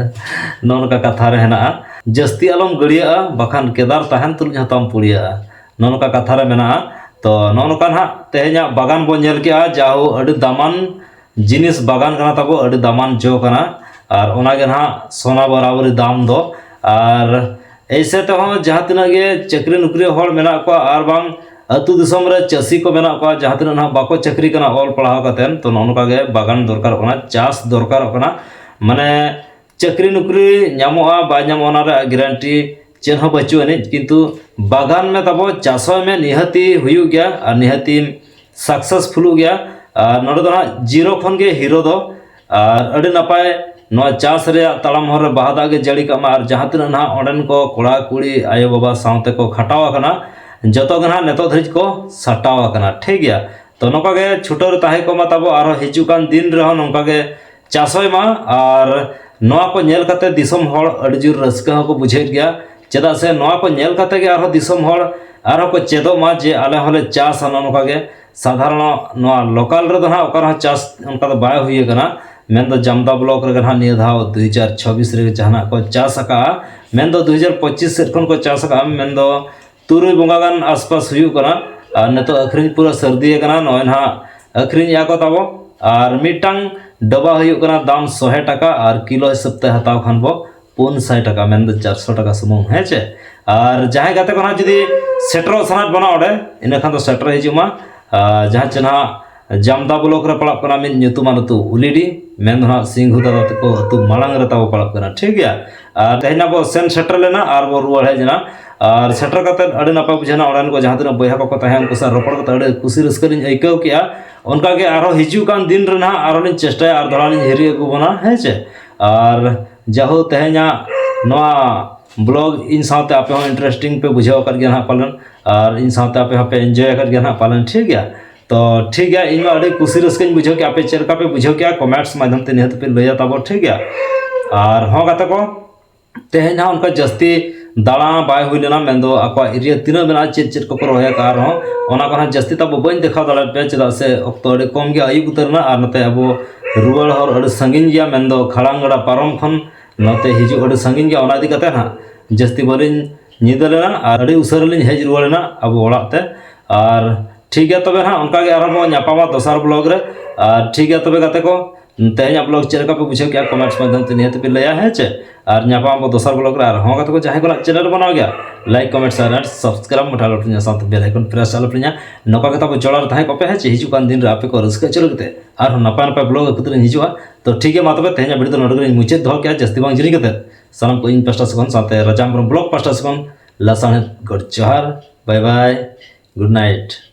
ᱱᱚᱜᱼᱚ ᱱᱚᱝᱠᱟ ᱠᱟᱛᱷᱟ ᱨᱮ ᱦᱮᱱᱟᱜᱼᱟ, ᱡᱟᱹᱥᱛᱤ ᱟᱞᱚᱢ ᱜᱟᱹᱲᱭᱟᱹᱜᱼᱟ, ᱵᱟᱠᱷᱟᱱ ᱠᱮᱫᱟᱨ ᱛᱟᱦᱮᱱ ᱛᱩᱞᱩᱡ ᱦᱚᱸ ᱛᱟᱢ ᱯᱩᱲᱭᱟᱹᱜᱼᱟ᱾ ᱱᱚᱜᱼᱚ ᱱᱚᱝᱠᱟ ᱠᱟᱛᱷᱟ ᱨᱮ ᱢᱮᱱᱟᱜᱼᱟ᱾ ᱛᱚ ᱱᱚᱜᱼᱚ ᱱᱚᱝᱠᱟ ᱱᱟᱦᱟᱜ ᱛᱮᱦᱮᱧᱟᱜ ᱵᱟᱜᱟᱱ ᱵᱚᱱ ᱧᱮᱞ ᱠᱮᱜᱼᱟ, ᱡᱟᱦᱳ ᱟᱹᱰᱤ ᱫᱟᱢᱟᱱ ᱡᱤᱱᱤᱥ ᱵᱟᱜᱟᱱ ᱠᱟᱱᱟ ᱛᱟᱵᱚ, ᱟᱹᱰᱤ ᱫᱟᱢᱟᱱ ᱡᱚ ᱠᱟᱱᱟ᱾ ᱟᱨ ᱚᱱᱟᱜᱮ ᱱᱟᱦᱟᱜ ᱥᱚᱱᱟ ᱵᱟᱨᱟᱵᱟᱹᱨᱤ ᱫᱟᱢ ᱫᱚ᱾ ᱟᱨ ᱮᱭᱥᱮ ᱛᱮᱦᱚᱸ ᱡᱟᱦᱟᱸ ᱛᱤᱱᱟᱹᱜ ᱜᱮ ᱪᱟᱹᱠᱨᱤ ᱱᱚᱠᱨᱤ ᱦᱚᱲ ᱢᱮᱱᱟᱜ ᱠᱚᱣᱟ ᱟᱨ ᱵᱟᱝ ᱟᱹᱛᱩ ᱫᱤᱥᱚᱢ ᱨᱮ ᱪᱟᱹᱥᱤ ᱠᱚ ᱢᱮᱱᱟᱜ ᱠᱚᱣᱟ, ᱡᱟᱦᱟᱸ ᱛᱤᱱᱟᱹᱜ ᱱᱟᱦᱟᱜ ᱵᱟᱠᱚ ᱪᱟᱹᱠᱨᱤ ᱠᱟᱱᱟ ᱚᱞ ᱯᱟᱲᱦᱟᱣ ᱠᱟᱛᱮᱫ, ᱛᱚ ᱱᱚᱜᱼᱚ ᱱᱚᱝᱠᱟ ᱜᱮ ᱵᱟᱜᱟᱱ ᱫᱚᱨᱠᱟᱨᱚᱜ ᱠᱟᱱᱟ, ᱪᱟᱥ ᱫᱚᱨᱠᱟᱨᱚᱜ ᱠᱟᱱᱟ᱾ ᱢᱟᱱᱮ ᱪᱟᱹᱠᱨᱤ ᱱᱚᱠᱨᱤ ᱧᱟᱢᱚᱜᱼᱟ ᱵᱟᱭ ᱧᱟᱢᱚᱜᱼᱟ ᱚᱱᱟ ᱨᱮᱭᱟᱜ ᱜᱮᱨᱮᱱᱴᱤ ᱪᱮᱫ ᱦᱚᱸ ᱵᱟᱹᱪᱩᱜ ᱟᱹᱱᱤᱡ, ᱠᱤᱱᱛᱩ ᱵᱟᱜᱟᱱ ᱢᱮ ᱛᱟᱵᱚ, ᱪᱟᱥᱚᱜ ᱢᱮ, ᱱᱤᱦᱟᱹᱛᱤ ᱦᱩᱭᱩᱜ ᱜᱮᱭᱟ ᱟᱨ ᱱᱤᱦᱟᱹᱛᱤᱢ ᱥᱟᱠᱥᱮᱥᱯᱷᱩᱞᱩᱜ ᱜᱮᱭᱟ᱾ ᱟᱨ ᱱᱚᱰᱮ ᱫᱚ ᱦᱟᱸᱜ ᱡᱤᱨᱳ ᱠᱷᱚᱱ ᱜᱮ ᱦᱤᱨᱳ ᱫᱚ᱾ ᱟᱨ ᱟᱹᱰᱤ ᱱᱟᱯᱟᱭ ᱱᱚᱣᱟ ᱪᱟᱥ ᱨᱮᱭᱟᱜ ᱛᱟᱲᱟᱢ ᱦᱚᱨ ᱨᱮ ᱵᱟᱦᱟ ᱫᱟᱜ ᱜᱮ ᱡᱟᱹᱲᱤ ᱠᱟᱜ ᱢᱟ᱾ ᱟᱨ ᱡᱟᱦᱟᱸ ᱛᱤᱱᱟᱹᱜ ᱱᱟᱦᱟᱜ ᱚᱸᱰᱮᱱ ᱠᱚ ᱠᱚᱲᱟ ᱠᱩᱲᱤ ᱟᱭᱳ ᱵᱟᱵᱟ ᱥᱟᱶᱛᱮ ᱠᱚ ᱠᱷᱟᱴᱟᱣ ᱟᱠᱟᱱᱟ, ᱡᱚᱛᱚ ᱜᱮ ᱱᱟᱦᱟᱜ ᱱᱤᱛᱚᱜ ᱫᱷᱟᱹᱨᱤᱡ ᱠᱚ ᱥᱟᱴᱟᱣ ᱟᱠᱟᱱᱟ, ᱴᱷᱤᱠ ᱜᱮᱭᱟ᱾ ᱛᱚ ᱱᱚᱝᱠᱟ ᱜᱮ ᱪᱷᱩᱴᱟᱹᱣ ᱨᱮ ᱛᱟᱦᱮᱸ ᱠᱚᱜ ᱢᱟ ᱛᱟᱵᱚ, ᱟᱨᱦᱚᱸ ᱦᱤᱡᱩᱜ ᱠᱟᱱ ᱫᱤᱱ ᱨᱮᱦᱚᱸ ᱱᱚᱝᱠᱟ ᱜᱮ ᱪᱟᱥᱚᱜ ᱢᱟ᱾ ᱟᱨ ᱱᱚᱣᱟ ᱠᱚ ᱧᱮᱞ ᱠᱟᱛᱮ ᱫᱤᱥᱚᱢ ᱦᱚᱲ ᱟᱹᱰᱤ ᱡᱳᱨ ᱨᱟᱹᱥᱠᱟᱹ ᱦᱚᱸᱠᱚ ᱵᱩᱡᱷᱟᱹᱣᱮᱫ ᱜᱮᱭᱟ, ᱪᱮᱫᱟᱜ ᱥᱮ ᱱᱚᱣᱟ ᱠᱚ ᱧᱮᱞ ᱠᱟᱛᱮ ᱜᱮ ᱟᱨᱦᱚᱸ ᱫᱤᱥᱚᱢ ᱦᱚᱲ ᱟᱨᱦᱚᱸ ᱠᱚ ᱪᱮᱫᱚᱜ ᱢᱟ ᱡᱮ ᱟᱞᱮ ᱦᱚᱸᱞᱮ ᱪᱟᱥᱟ ᱱᱚᱜᱼᱚ ᱱᱚᱝᱠᱟ ᱜᱮ᱾ ᱥᱟᱫᱷᱟᱨᱚᱱ ᱱᱚᱣᱟ ᱞᱳᱠᱟᱞ ᱨᱮᱫᱚ ᱱᱟᱦᱟᱜ ᱚᱠᱟ ᱨᱮᱦᱚᱸ ᱪᱟᱥ ᱚᱱᱠᱟ ᱫᱚ ᱵᱟᱭ ᱦᱩᱭ ᱟᱠᱟᱱᱟ, ᱢᱮᱱᱫᱚ ᱡᱟᱢᱫᱟ ᱵᱞᱚᱠ ᱨᱮᱜᱮ ᱱᱟᱦᱟᱜ ᱱᱤᱭᱟᱹ ᱫᱷᱟᱣ ᱫᱩ ᱦᱟᱡᱟᱨ ᱪᱷᱟᱵᱵᱤᱥ ᱨᱮᱜᱮ ᱡᱟᱦᱟᱱᱟᱜ ᱠᱚ ᱪᱟᱥ ᱟᱠᱟᱜᱼᱟ, ᱢᱮᱱᱫᱚ ᱫᱩ ᱦᱟᱡᱟᱨ ᱯᱚᱸᱪᱤᱥ ᱥᱮᱫ ᱠᱷᱚᱱ ᱠᱚ ᱪᱟᱥ ᱟᱠᱟᱜᱼᱟ, ᱢᱮᱱᱫᱚ ᱛᱩᱨᱩᱭ ᱵᱚᱸᱜᱟ ᱜᱟᱱ ᱟᱥᱯᱟᱥ ᱦᱩᱭᱩᱜ ᱠᱟᱱᱟ᱾ ᱟᱨ ᱱᱤᱛᱚᱜ ᱟᱹᱠᱷᱨᱤᱧ ᱯᱩᱨᱟᱹ ᱥᱟᱹᱨᱫᱤ ᱟᱠᱟᱱᱟ, ᱱᱚᱜᱼᱚᱭ ᱱᱟᱦᱟᱜ ᱟᱹᱠᱷᱨᱤᱧᱮᱜᱼᱟ ᱠᱚ ᱛᱟᱵᱚ᱾ ᱟᱨ ᱢᱤᱫᱴᱟᱝ ᱰᱚᱵᱟ ᱦᱩᱭᱩᱜ ᱠᱟᱱᱟ ᱫᱟᱢ ᱥᱚᱦᱮ ᱴᱟᱠᱟ, ᱟᱨ ᱠᱤᱞᱳ ᱦᱤᱥᱟᱹᱵ ᱛᱮ ᱦᱟᱛᱟᱣ ᱠᱷᱟᱱ ᱵᱚ ᱯᱩᱱ ᱥᱟᱭ ᱴᱟᱠᱟ, ᱢᱮᱱᱫᱚ ᱪᱟᱨᱥᱚ ᱴᱟᱠᱟ ᱥᱩᱢᱩᱝ, ᱦᱮᱸ ᱪᱮ? ᱟᱨ ᱡᱟᱦᱟᱸᱭ ᱜᱟᱛᱮ ᱠᱚ ᱱᱟᱦᱟᱜ ᱡᱩᱫᱤ ᱥᱮᱴᱮᱨᱚᱜ ᱥᱟᱱᱟᱭᱮᱫ ᱵᱚᱱᱟ ᱚᱸᱰᱮ, ᱤᱱᱟᱹ ᱠᱷᱟᱱ ᱫᱚ ᱥᱮᱴᱮᱨ ᱦᱤᱡᱩᱜ ᱢᱟ᱾ ᱟᱨ ᱡᱟᱦᱟᱸ ᱪᱮ ᱱᱟᱦᱟᱜ ᱡᱟᱢᱫᱟ ᱵᱞᱚᱠ ᱨᱮ ᱯᱟᱲᱟᱜ ᱠᱟᱱᱟ ᱢᱤᱫ ᱧᱩᱛᱩᱢᱟᱱ ᱟᱹᱛᱩ ᱩᱞᱤᱰᱤ, ᱢᱮᱱ ᱫᱚ ᱱᱟᱦᱟᱜ ᱥᱤᱝᱦᱩ ᱫᱟᱫᱟ ᱛᱟᱠᱚ ᱟᱹᱛᱩ ᱢᱟᱲᱟᱝ ᱨᱮ ᱛᱟᱵᱚ ᱯᱟᱲᱟᱜ ᱠᱟᱱᱟ, ᱴᱷᱤᱠ ᱜᱮᱭᱟ᱾ ᱟᱨ ᱛᱮᱦᱮᱧ ᱟᱵᱚ ᱥᱮᱱ ᱥᱮᱴᱮᱨ ᱞᱮᱱᱟ ᱟᱨ ᱵᱚ ᱨᱩᱣᱟᱹᱲ ᱦᱮᱡ ᱮᱱᱟ᱾ ᱟᱨ ᱥᱮᱴᱮᱨ ᱠᱟᱛᱮᱫ ᱟᱹᱰᱤ ᱱᱟᱯᱟᱭ ᱵᱩᱡᱷᱟᱹᱣ ᱮᱱᱟ, ᱚᱸᱰᱮᱱ ᱠᱚ ᱡᱟᱦᱟᱸ ᱛᱤᱱᱟᱹᱜ ᱵᱚᱭᱦᱟ ᱠᱚᱠᱚ ᱛᱟᱦᱮᱸ ᱩᱱᱠᱩ ᱥᱟᱶ ᱨᱚᱯᱚᱲ ᱠᱟᱛᱮᱫ ᱟᱹᱰᱤ ᱠᱩᱥᱤ ᱨᱟᱹᱥᱠᱟᱹ ᱞᱤᱧ ᱟᱹᱭᱠᱟᱹᱣ ᱠᱮᱜᱼᱟ᱾ ᱚᱱᱠᱟ ᱜᱮ ᱟᱨᱦᱚᱸ ᱦᱤᱡᱩᱜ ᱠᱟᱱ ᱫᱤᱱ ᱨᱮ ᱱᱟᱦᱟᱜ ᱟᱨᱦᱚᱸ ᱞᱤᱧ ᱪᱮᱥᱴᱟᱭᱟ ᱟᱨ ᱫᱚᱦᱲᱟ ᱞᱤᱧ ᱦᱤᱨᱤ ᱟᱹᱜᱩ ᱵᱚᱱᱟ, ᱦᱮᱸ ᱪᱮ? ᱟᱨ ᱡᱟᱦᱳ ᱛᱮᱦᱮᱧᱟᱜ ᱱᱚᱣᱟ ᱵᱞᱚᱜ ᱤᱧ ᱥᱟᱶᱛᱮ ᱟᱯᱮ ᱦᱚᱸ ᱤᱱᱴᱟᱨᱮᱥᱴᱤᱝ ᱯᱮ ᱵᱩᱡᱷᱟᱹᱣ ᱟᱠᱟᱫ ᱜᱮᱭᱟ ᱱᱟᱦᱟᱜ ᱯᱟᱞᱮᱱ, ᱟᱨ ᱤᱧ ᱥᱟᱶᱛᱮ ᱟᱯᱮ ᱦᱚᱸᱯᱮ ᱮᱱᱡᱚᱭ ᱟᱠᱟᱫ ᱜᱮᱭᱟ ᱱᱟᱦᱟᱜ ᱯᱟᱞᱮᱱ, ᱴᱷᱤᱠ ᱜᱮᱭᱟ᱾ ᱛᱚ ᱴᱷᱤᱠ ᱜᱮᱭᱟ, ᱤᱧ ᱢᱟ ᱟᱹᱰᱤ ᱠᱩᱥᱤ ᱨᱟᱹᱥᱠᱟᱹᱧ ᱵᱩᱡᱷᱟᱹᱣ ᱠᱮᱜᱼᱟ, ᱟᱯᱮ ᱪᱮᱫ ᱞᱮᱠᱟ ᱯᱮ ᱵᱩᱡᱷᱟᱹᱣ ᱠᱮᱜᱼᱟ ᱠᱚᱢᱮᱱᱴᱥ ᱢᱟᱫᱽᱫᱷᱚᱢ ᱛᱮ ᱱᱤᱦᱟᱹᱛ ᱯᱮ ᱞᱟᱹᱭᱟ ᱛᱟᱵᱚ, ᱴᱷᱤᱠ ᱜᱮᱭᱟ᱾ ᱟᱨ ᱦᱚᱸ ᱜᱟᱛᱮ ᱠᱚ, ᱛᱮᱦᱮᱧ ᱦᱟᱸᱜ ᱚᱱᱠᱟ ᱡᱟᱹᱥᱛᱤ ᱫᱟᱬᱟ ᱵᱟᱭ ᱦᱩᱭ ᱞᱮᱱᱟ, ᱢᱮᱱᱫᱚ ᱟᱠᱚᱣᱟᱜ ᱮᱨᱤᱭᱟ ᱛᱤᱱᱟᱹᱜ ᱢᱮᱱᱟᱜᱼᱟ, ᱪᱮᱫ ᱪᱮᱫ ᱠᱚᱠᱚ ᱨᱚᱦᱚᱭ ᱟᱠᱟᱫᱼᱟ, ᱟᱨᱦᱚᱸ ᱚᱱᱟ ᱠᱚ ᱦᱟᱸᱜ ᱡᱟᱹᱥᱛᱤ ᱛᱟᱵᱚ ᱵᱟᱹᱧ ᱫᱮᱠᱷᱟᱣ ᱫᱟᱲᱮᱭᱟᱫ ᱯᱮᱭᱟ, ᱪᱮᱫᱟᱜ ᱥᱮ ᱚᱠᱛᱚ ᱟᱹᱰᱤ ᱠᱚᱢ ᱜᱮ ᱟᱹᱭᱩᱵ ᱩᱛᱟᱹᱨ ᱮᱱᱟ ᱟᱨ ᱱᱚᱛᱮ ᱟᱵᱚ ᱨᱩᱣᱟᱹᱲ ᱦᱚᱨ ᱟᱹᱰᱤ ᱥᱟᱺᱜᱤᱧ ᱜᱮᱭᱟ, ᱢᱮᱱᱫᱚ ᱠᱷᱟᱲᱟᱝ ᱜᱟᱰᱟ ᱯᱟᱨᱚᱢ ᱠᱷᱚᱱ ᱱᱚᱛᱮ ᱦᱤᱡᱩᱜ ᱟᱹᱰᱤ ᱥᱟᱺᱜᱤᱧ ᱜᱮᱭᱟ᱾ ᱚᱱᱟ ᱤᱫᱤ ᱠᱟᱛᱮ ᱦᱟᱸᱜ ᱡᱟᱹᱥᱛᱤ ᱵᱟᱹᱞᱤᱧ ᱧᱤᱫᱟᱹ ᱞᱮᱱᱟ ᱟᱨ ᱟᱹᱰᱤ ᱩᱥᱟᱹᱨᱟ ᱞᱤᱧ ᱦᱮᱡ ᱨᱩᱣᱟᱹᱲ ᱮᱱᱟ ᱟᱵᱚ ᱚᱲᱟᱜ ᱛᱮ᱾ ᱟᱨ ᱴᱷᱤᱠ ᱜᱮᱭᱟ ᱛᱚᱵᱮ ᱦᱟᱸᱜ, ᱚᱱᱠᱟ ᱜᱮ ᱟᱨᱦᱚᱸ ᱵᱚᱱ ᱧᱟᱯᱟᱢᱟ ᱫᱚᱥᱟᱨ ᱵᱞᱚᱜ ᱨᱮ᱾ ᱟᱨ ᱴᱷᱤᱠ ᱜᱮᱭᱟ ᱛᱚᱵᱮ ᱜᱟᱛᱮ ᱠᱚ, ᱛᱮᱦᱮᱧᱟᱜ ᱵᱞᱚᱜ ᱪᱮᱫ ᱞᱮᱠᱟ ᱯᱮ ᱵᱩᱡᱷᱟᱹᱣ ᱠᱮᱜᱼᱟ, ᱠᱚᱢᱮᱱᱴᱥ ᱢᱟᱫᱽᱫᱷᱚᱢ ᱛᱮ ᱱᱤᱦᱟᱹᱛ ᱯᱮ ᱞᱟᱹᱭᱟ, ᱦᱮᱸ ᱪᱮ? ᱟᱨ ᱧᱟᱯᱟᱢ ᱟᱵᱚ ᱫᱚᱥᱟᱨ ᱵᱞᱚᱜ ᱨᱮ᱾ ᱟᱨ ᱦᱚᱸ ᱜᱟᱛᱮ ᱠᱚ, ᱡᱟᱦᱟᱸᱭ ᱠᱚ ᱱᱟᱜ ᱪᱮᱱᱮᱞ ᱨᱮ ᱵᱟᱱᱟᱣ ᱜᱮᱭᱟ, ᱞᱟᱭᱤᱠ, ᱠᱚᱢᱮᱱᱴ, ᱥᱮᱭᱟᱨ ᱟᱨ ᱥᱟᱵᱥᱠᱨᱟᱭᱤᱵ ᱢᱚᱴᱷᱟ ᱟᱞᱚ ᱯᱮ ᱦᱤᱲᱤᱧᱟ, ᱥᱟᱶᱛᱮ ᱵᱮᱞ ᱟᱭᱠᱚᱱ ᱯᱨᱮᱥ ᱟᱞᱚ ᱯᱮ ᱦᱤᱲᱤᱧᱟ᱾ ᱱᱚᱝᱠᱟ ᱜᱮ ᱛᱟᱵᱚ ᱡᱚᱲᱟᱣ ᱨᱮ ᱛᱟᱦᱮᱸ ᱠᱚᱜ ᱯᱮ, ᱦᱮᱸ ᱪᱮ? ᱦᱤᱡᱩᱜ ᱠᱟᱱ ᱫᱤᱱ ᱨᱮ ᱟᱯᱮ ᱠᱚ ᱨᱟᱹᱥᱠᱟᱹ ᱦᱚᱪᱚ ᱞᱟᱹᱜᱤᱫ ᱛᱮ ᱟᱨᱦᱚᱸ ᱱᱟᱯᱟᱭ ᱱᱟᱯᱟᱭ ᱵᱞᱚᱜ ᱟᱹᱜᱩ ᱠᱟᱛᱮ ᱞᱤᱧ ᱦᱤᱡᱩᱜᱼᱟ᱾ ᱛᱚ ᱴᱷᱤᱠ ᱜᱮᱭᱟ, ᱢᱟ ᱛᱚᱵᱮ ᱛᱮᱦᱮᱧᱟᱜ ᱵᱷᱤᱰᱤᱭᱳ ᱫᱚ ᱱᱚᱰᱮ ᱜᱮᱞᱤᱧ ᱢᱩᱪᱟᱹᱫ ᱫᱚᱦᱚ ᱠᱮᱜᱼᱟ᱾ ᱡᱟᱹᱥᱛᱤ ᱵᱟᱝ ᱡᱤᱞᱤᱧ ᱠᱟᱛᱮ ᱥᱟᱱᱟᱢ ᱠᱚ ᱤᱧ ᱯᱟᱥᱴᱟ ᱥᱮᱫ ᱠᱷᱚᱱ, ᱥᱟᱶᱛᱮ ᱨᱟᱡᱟ ᱦᱮᱢᱵᱨᱚᱢ ᱵᱞᱚᱜ ᱯᱟᱥᱴᱟ ᱥᱮᱫ ᱠᱷᱚᱱ ᱞᱟᱥᱟᱲᱦᱮᱫ ᱜᱚᱰ ᱡᱚᱦᱟᱨ᱾ ᱵᱟᱭ ᱵᱟᱭ, ᱜᱩᱰ ᱱᱟᱭᱤᱴ᱾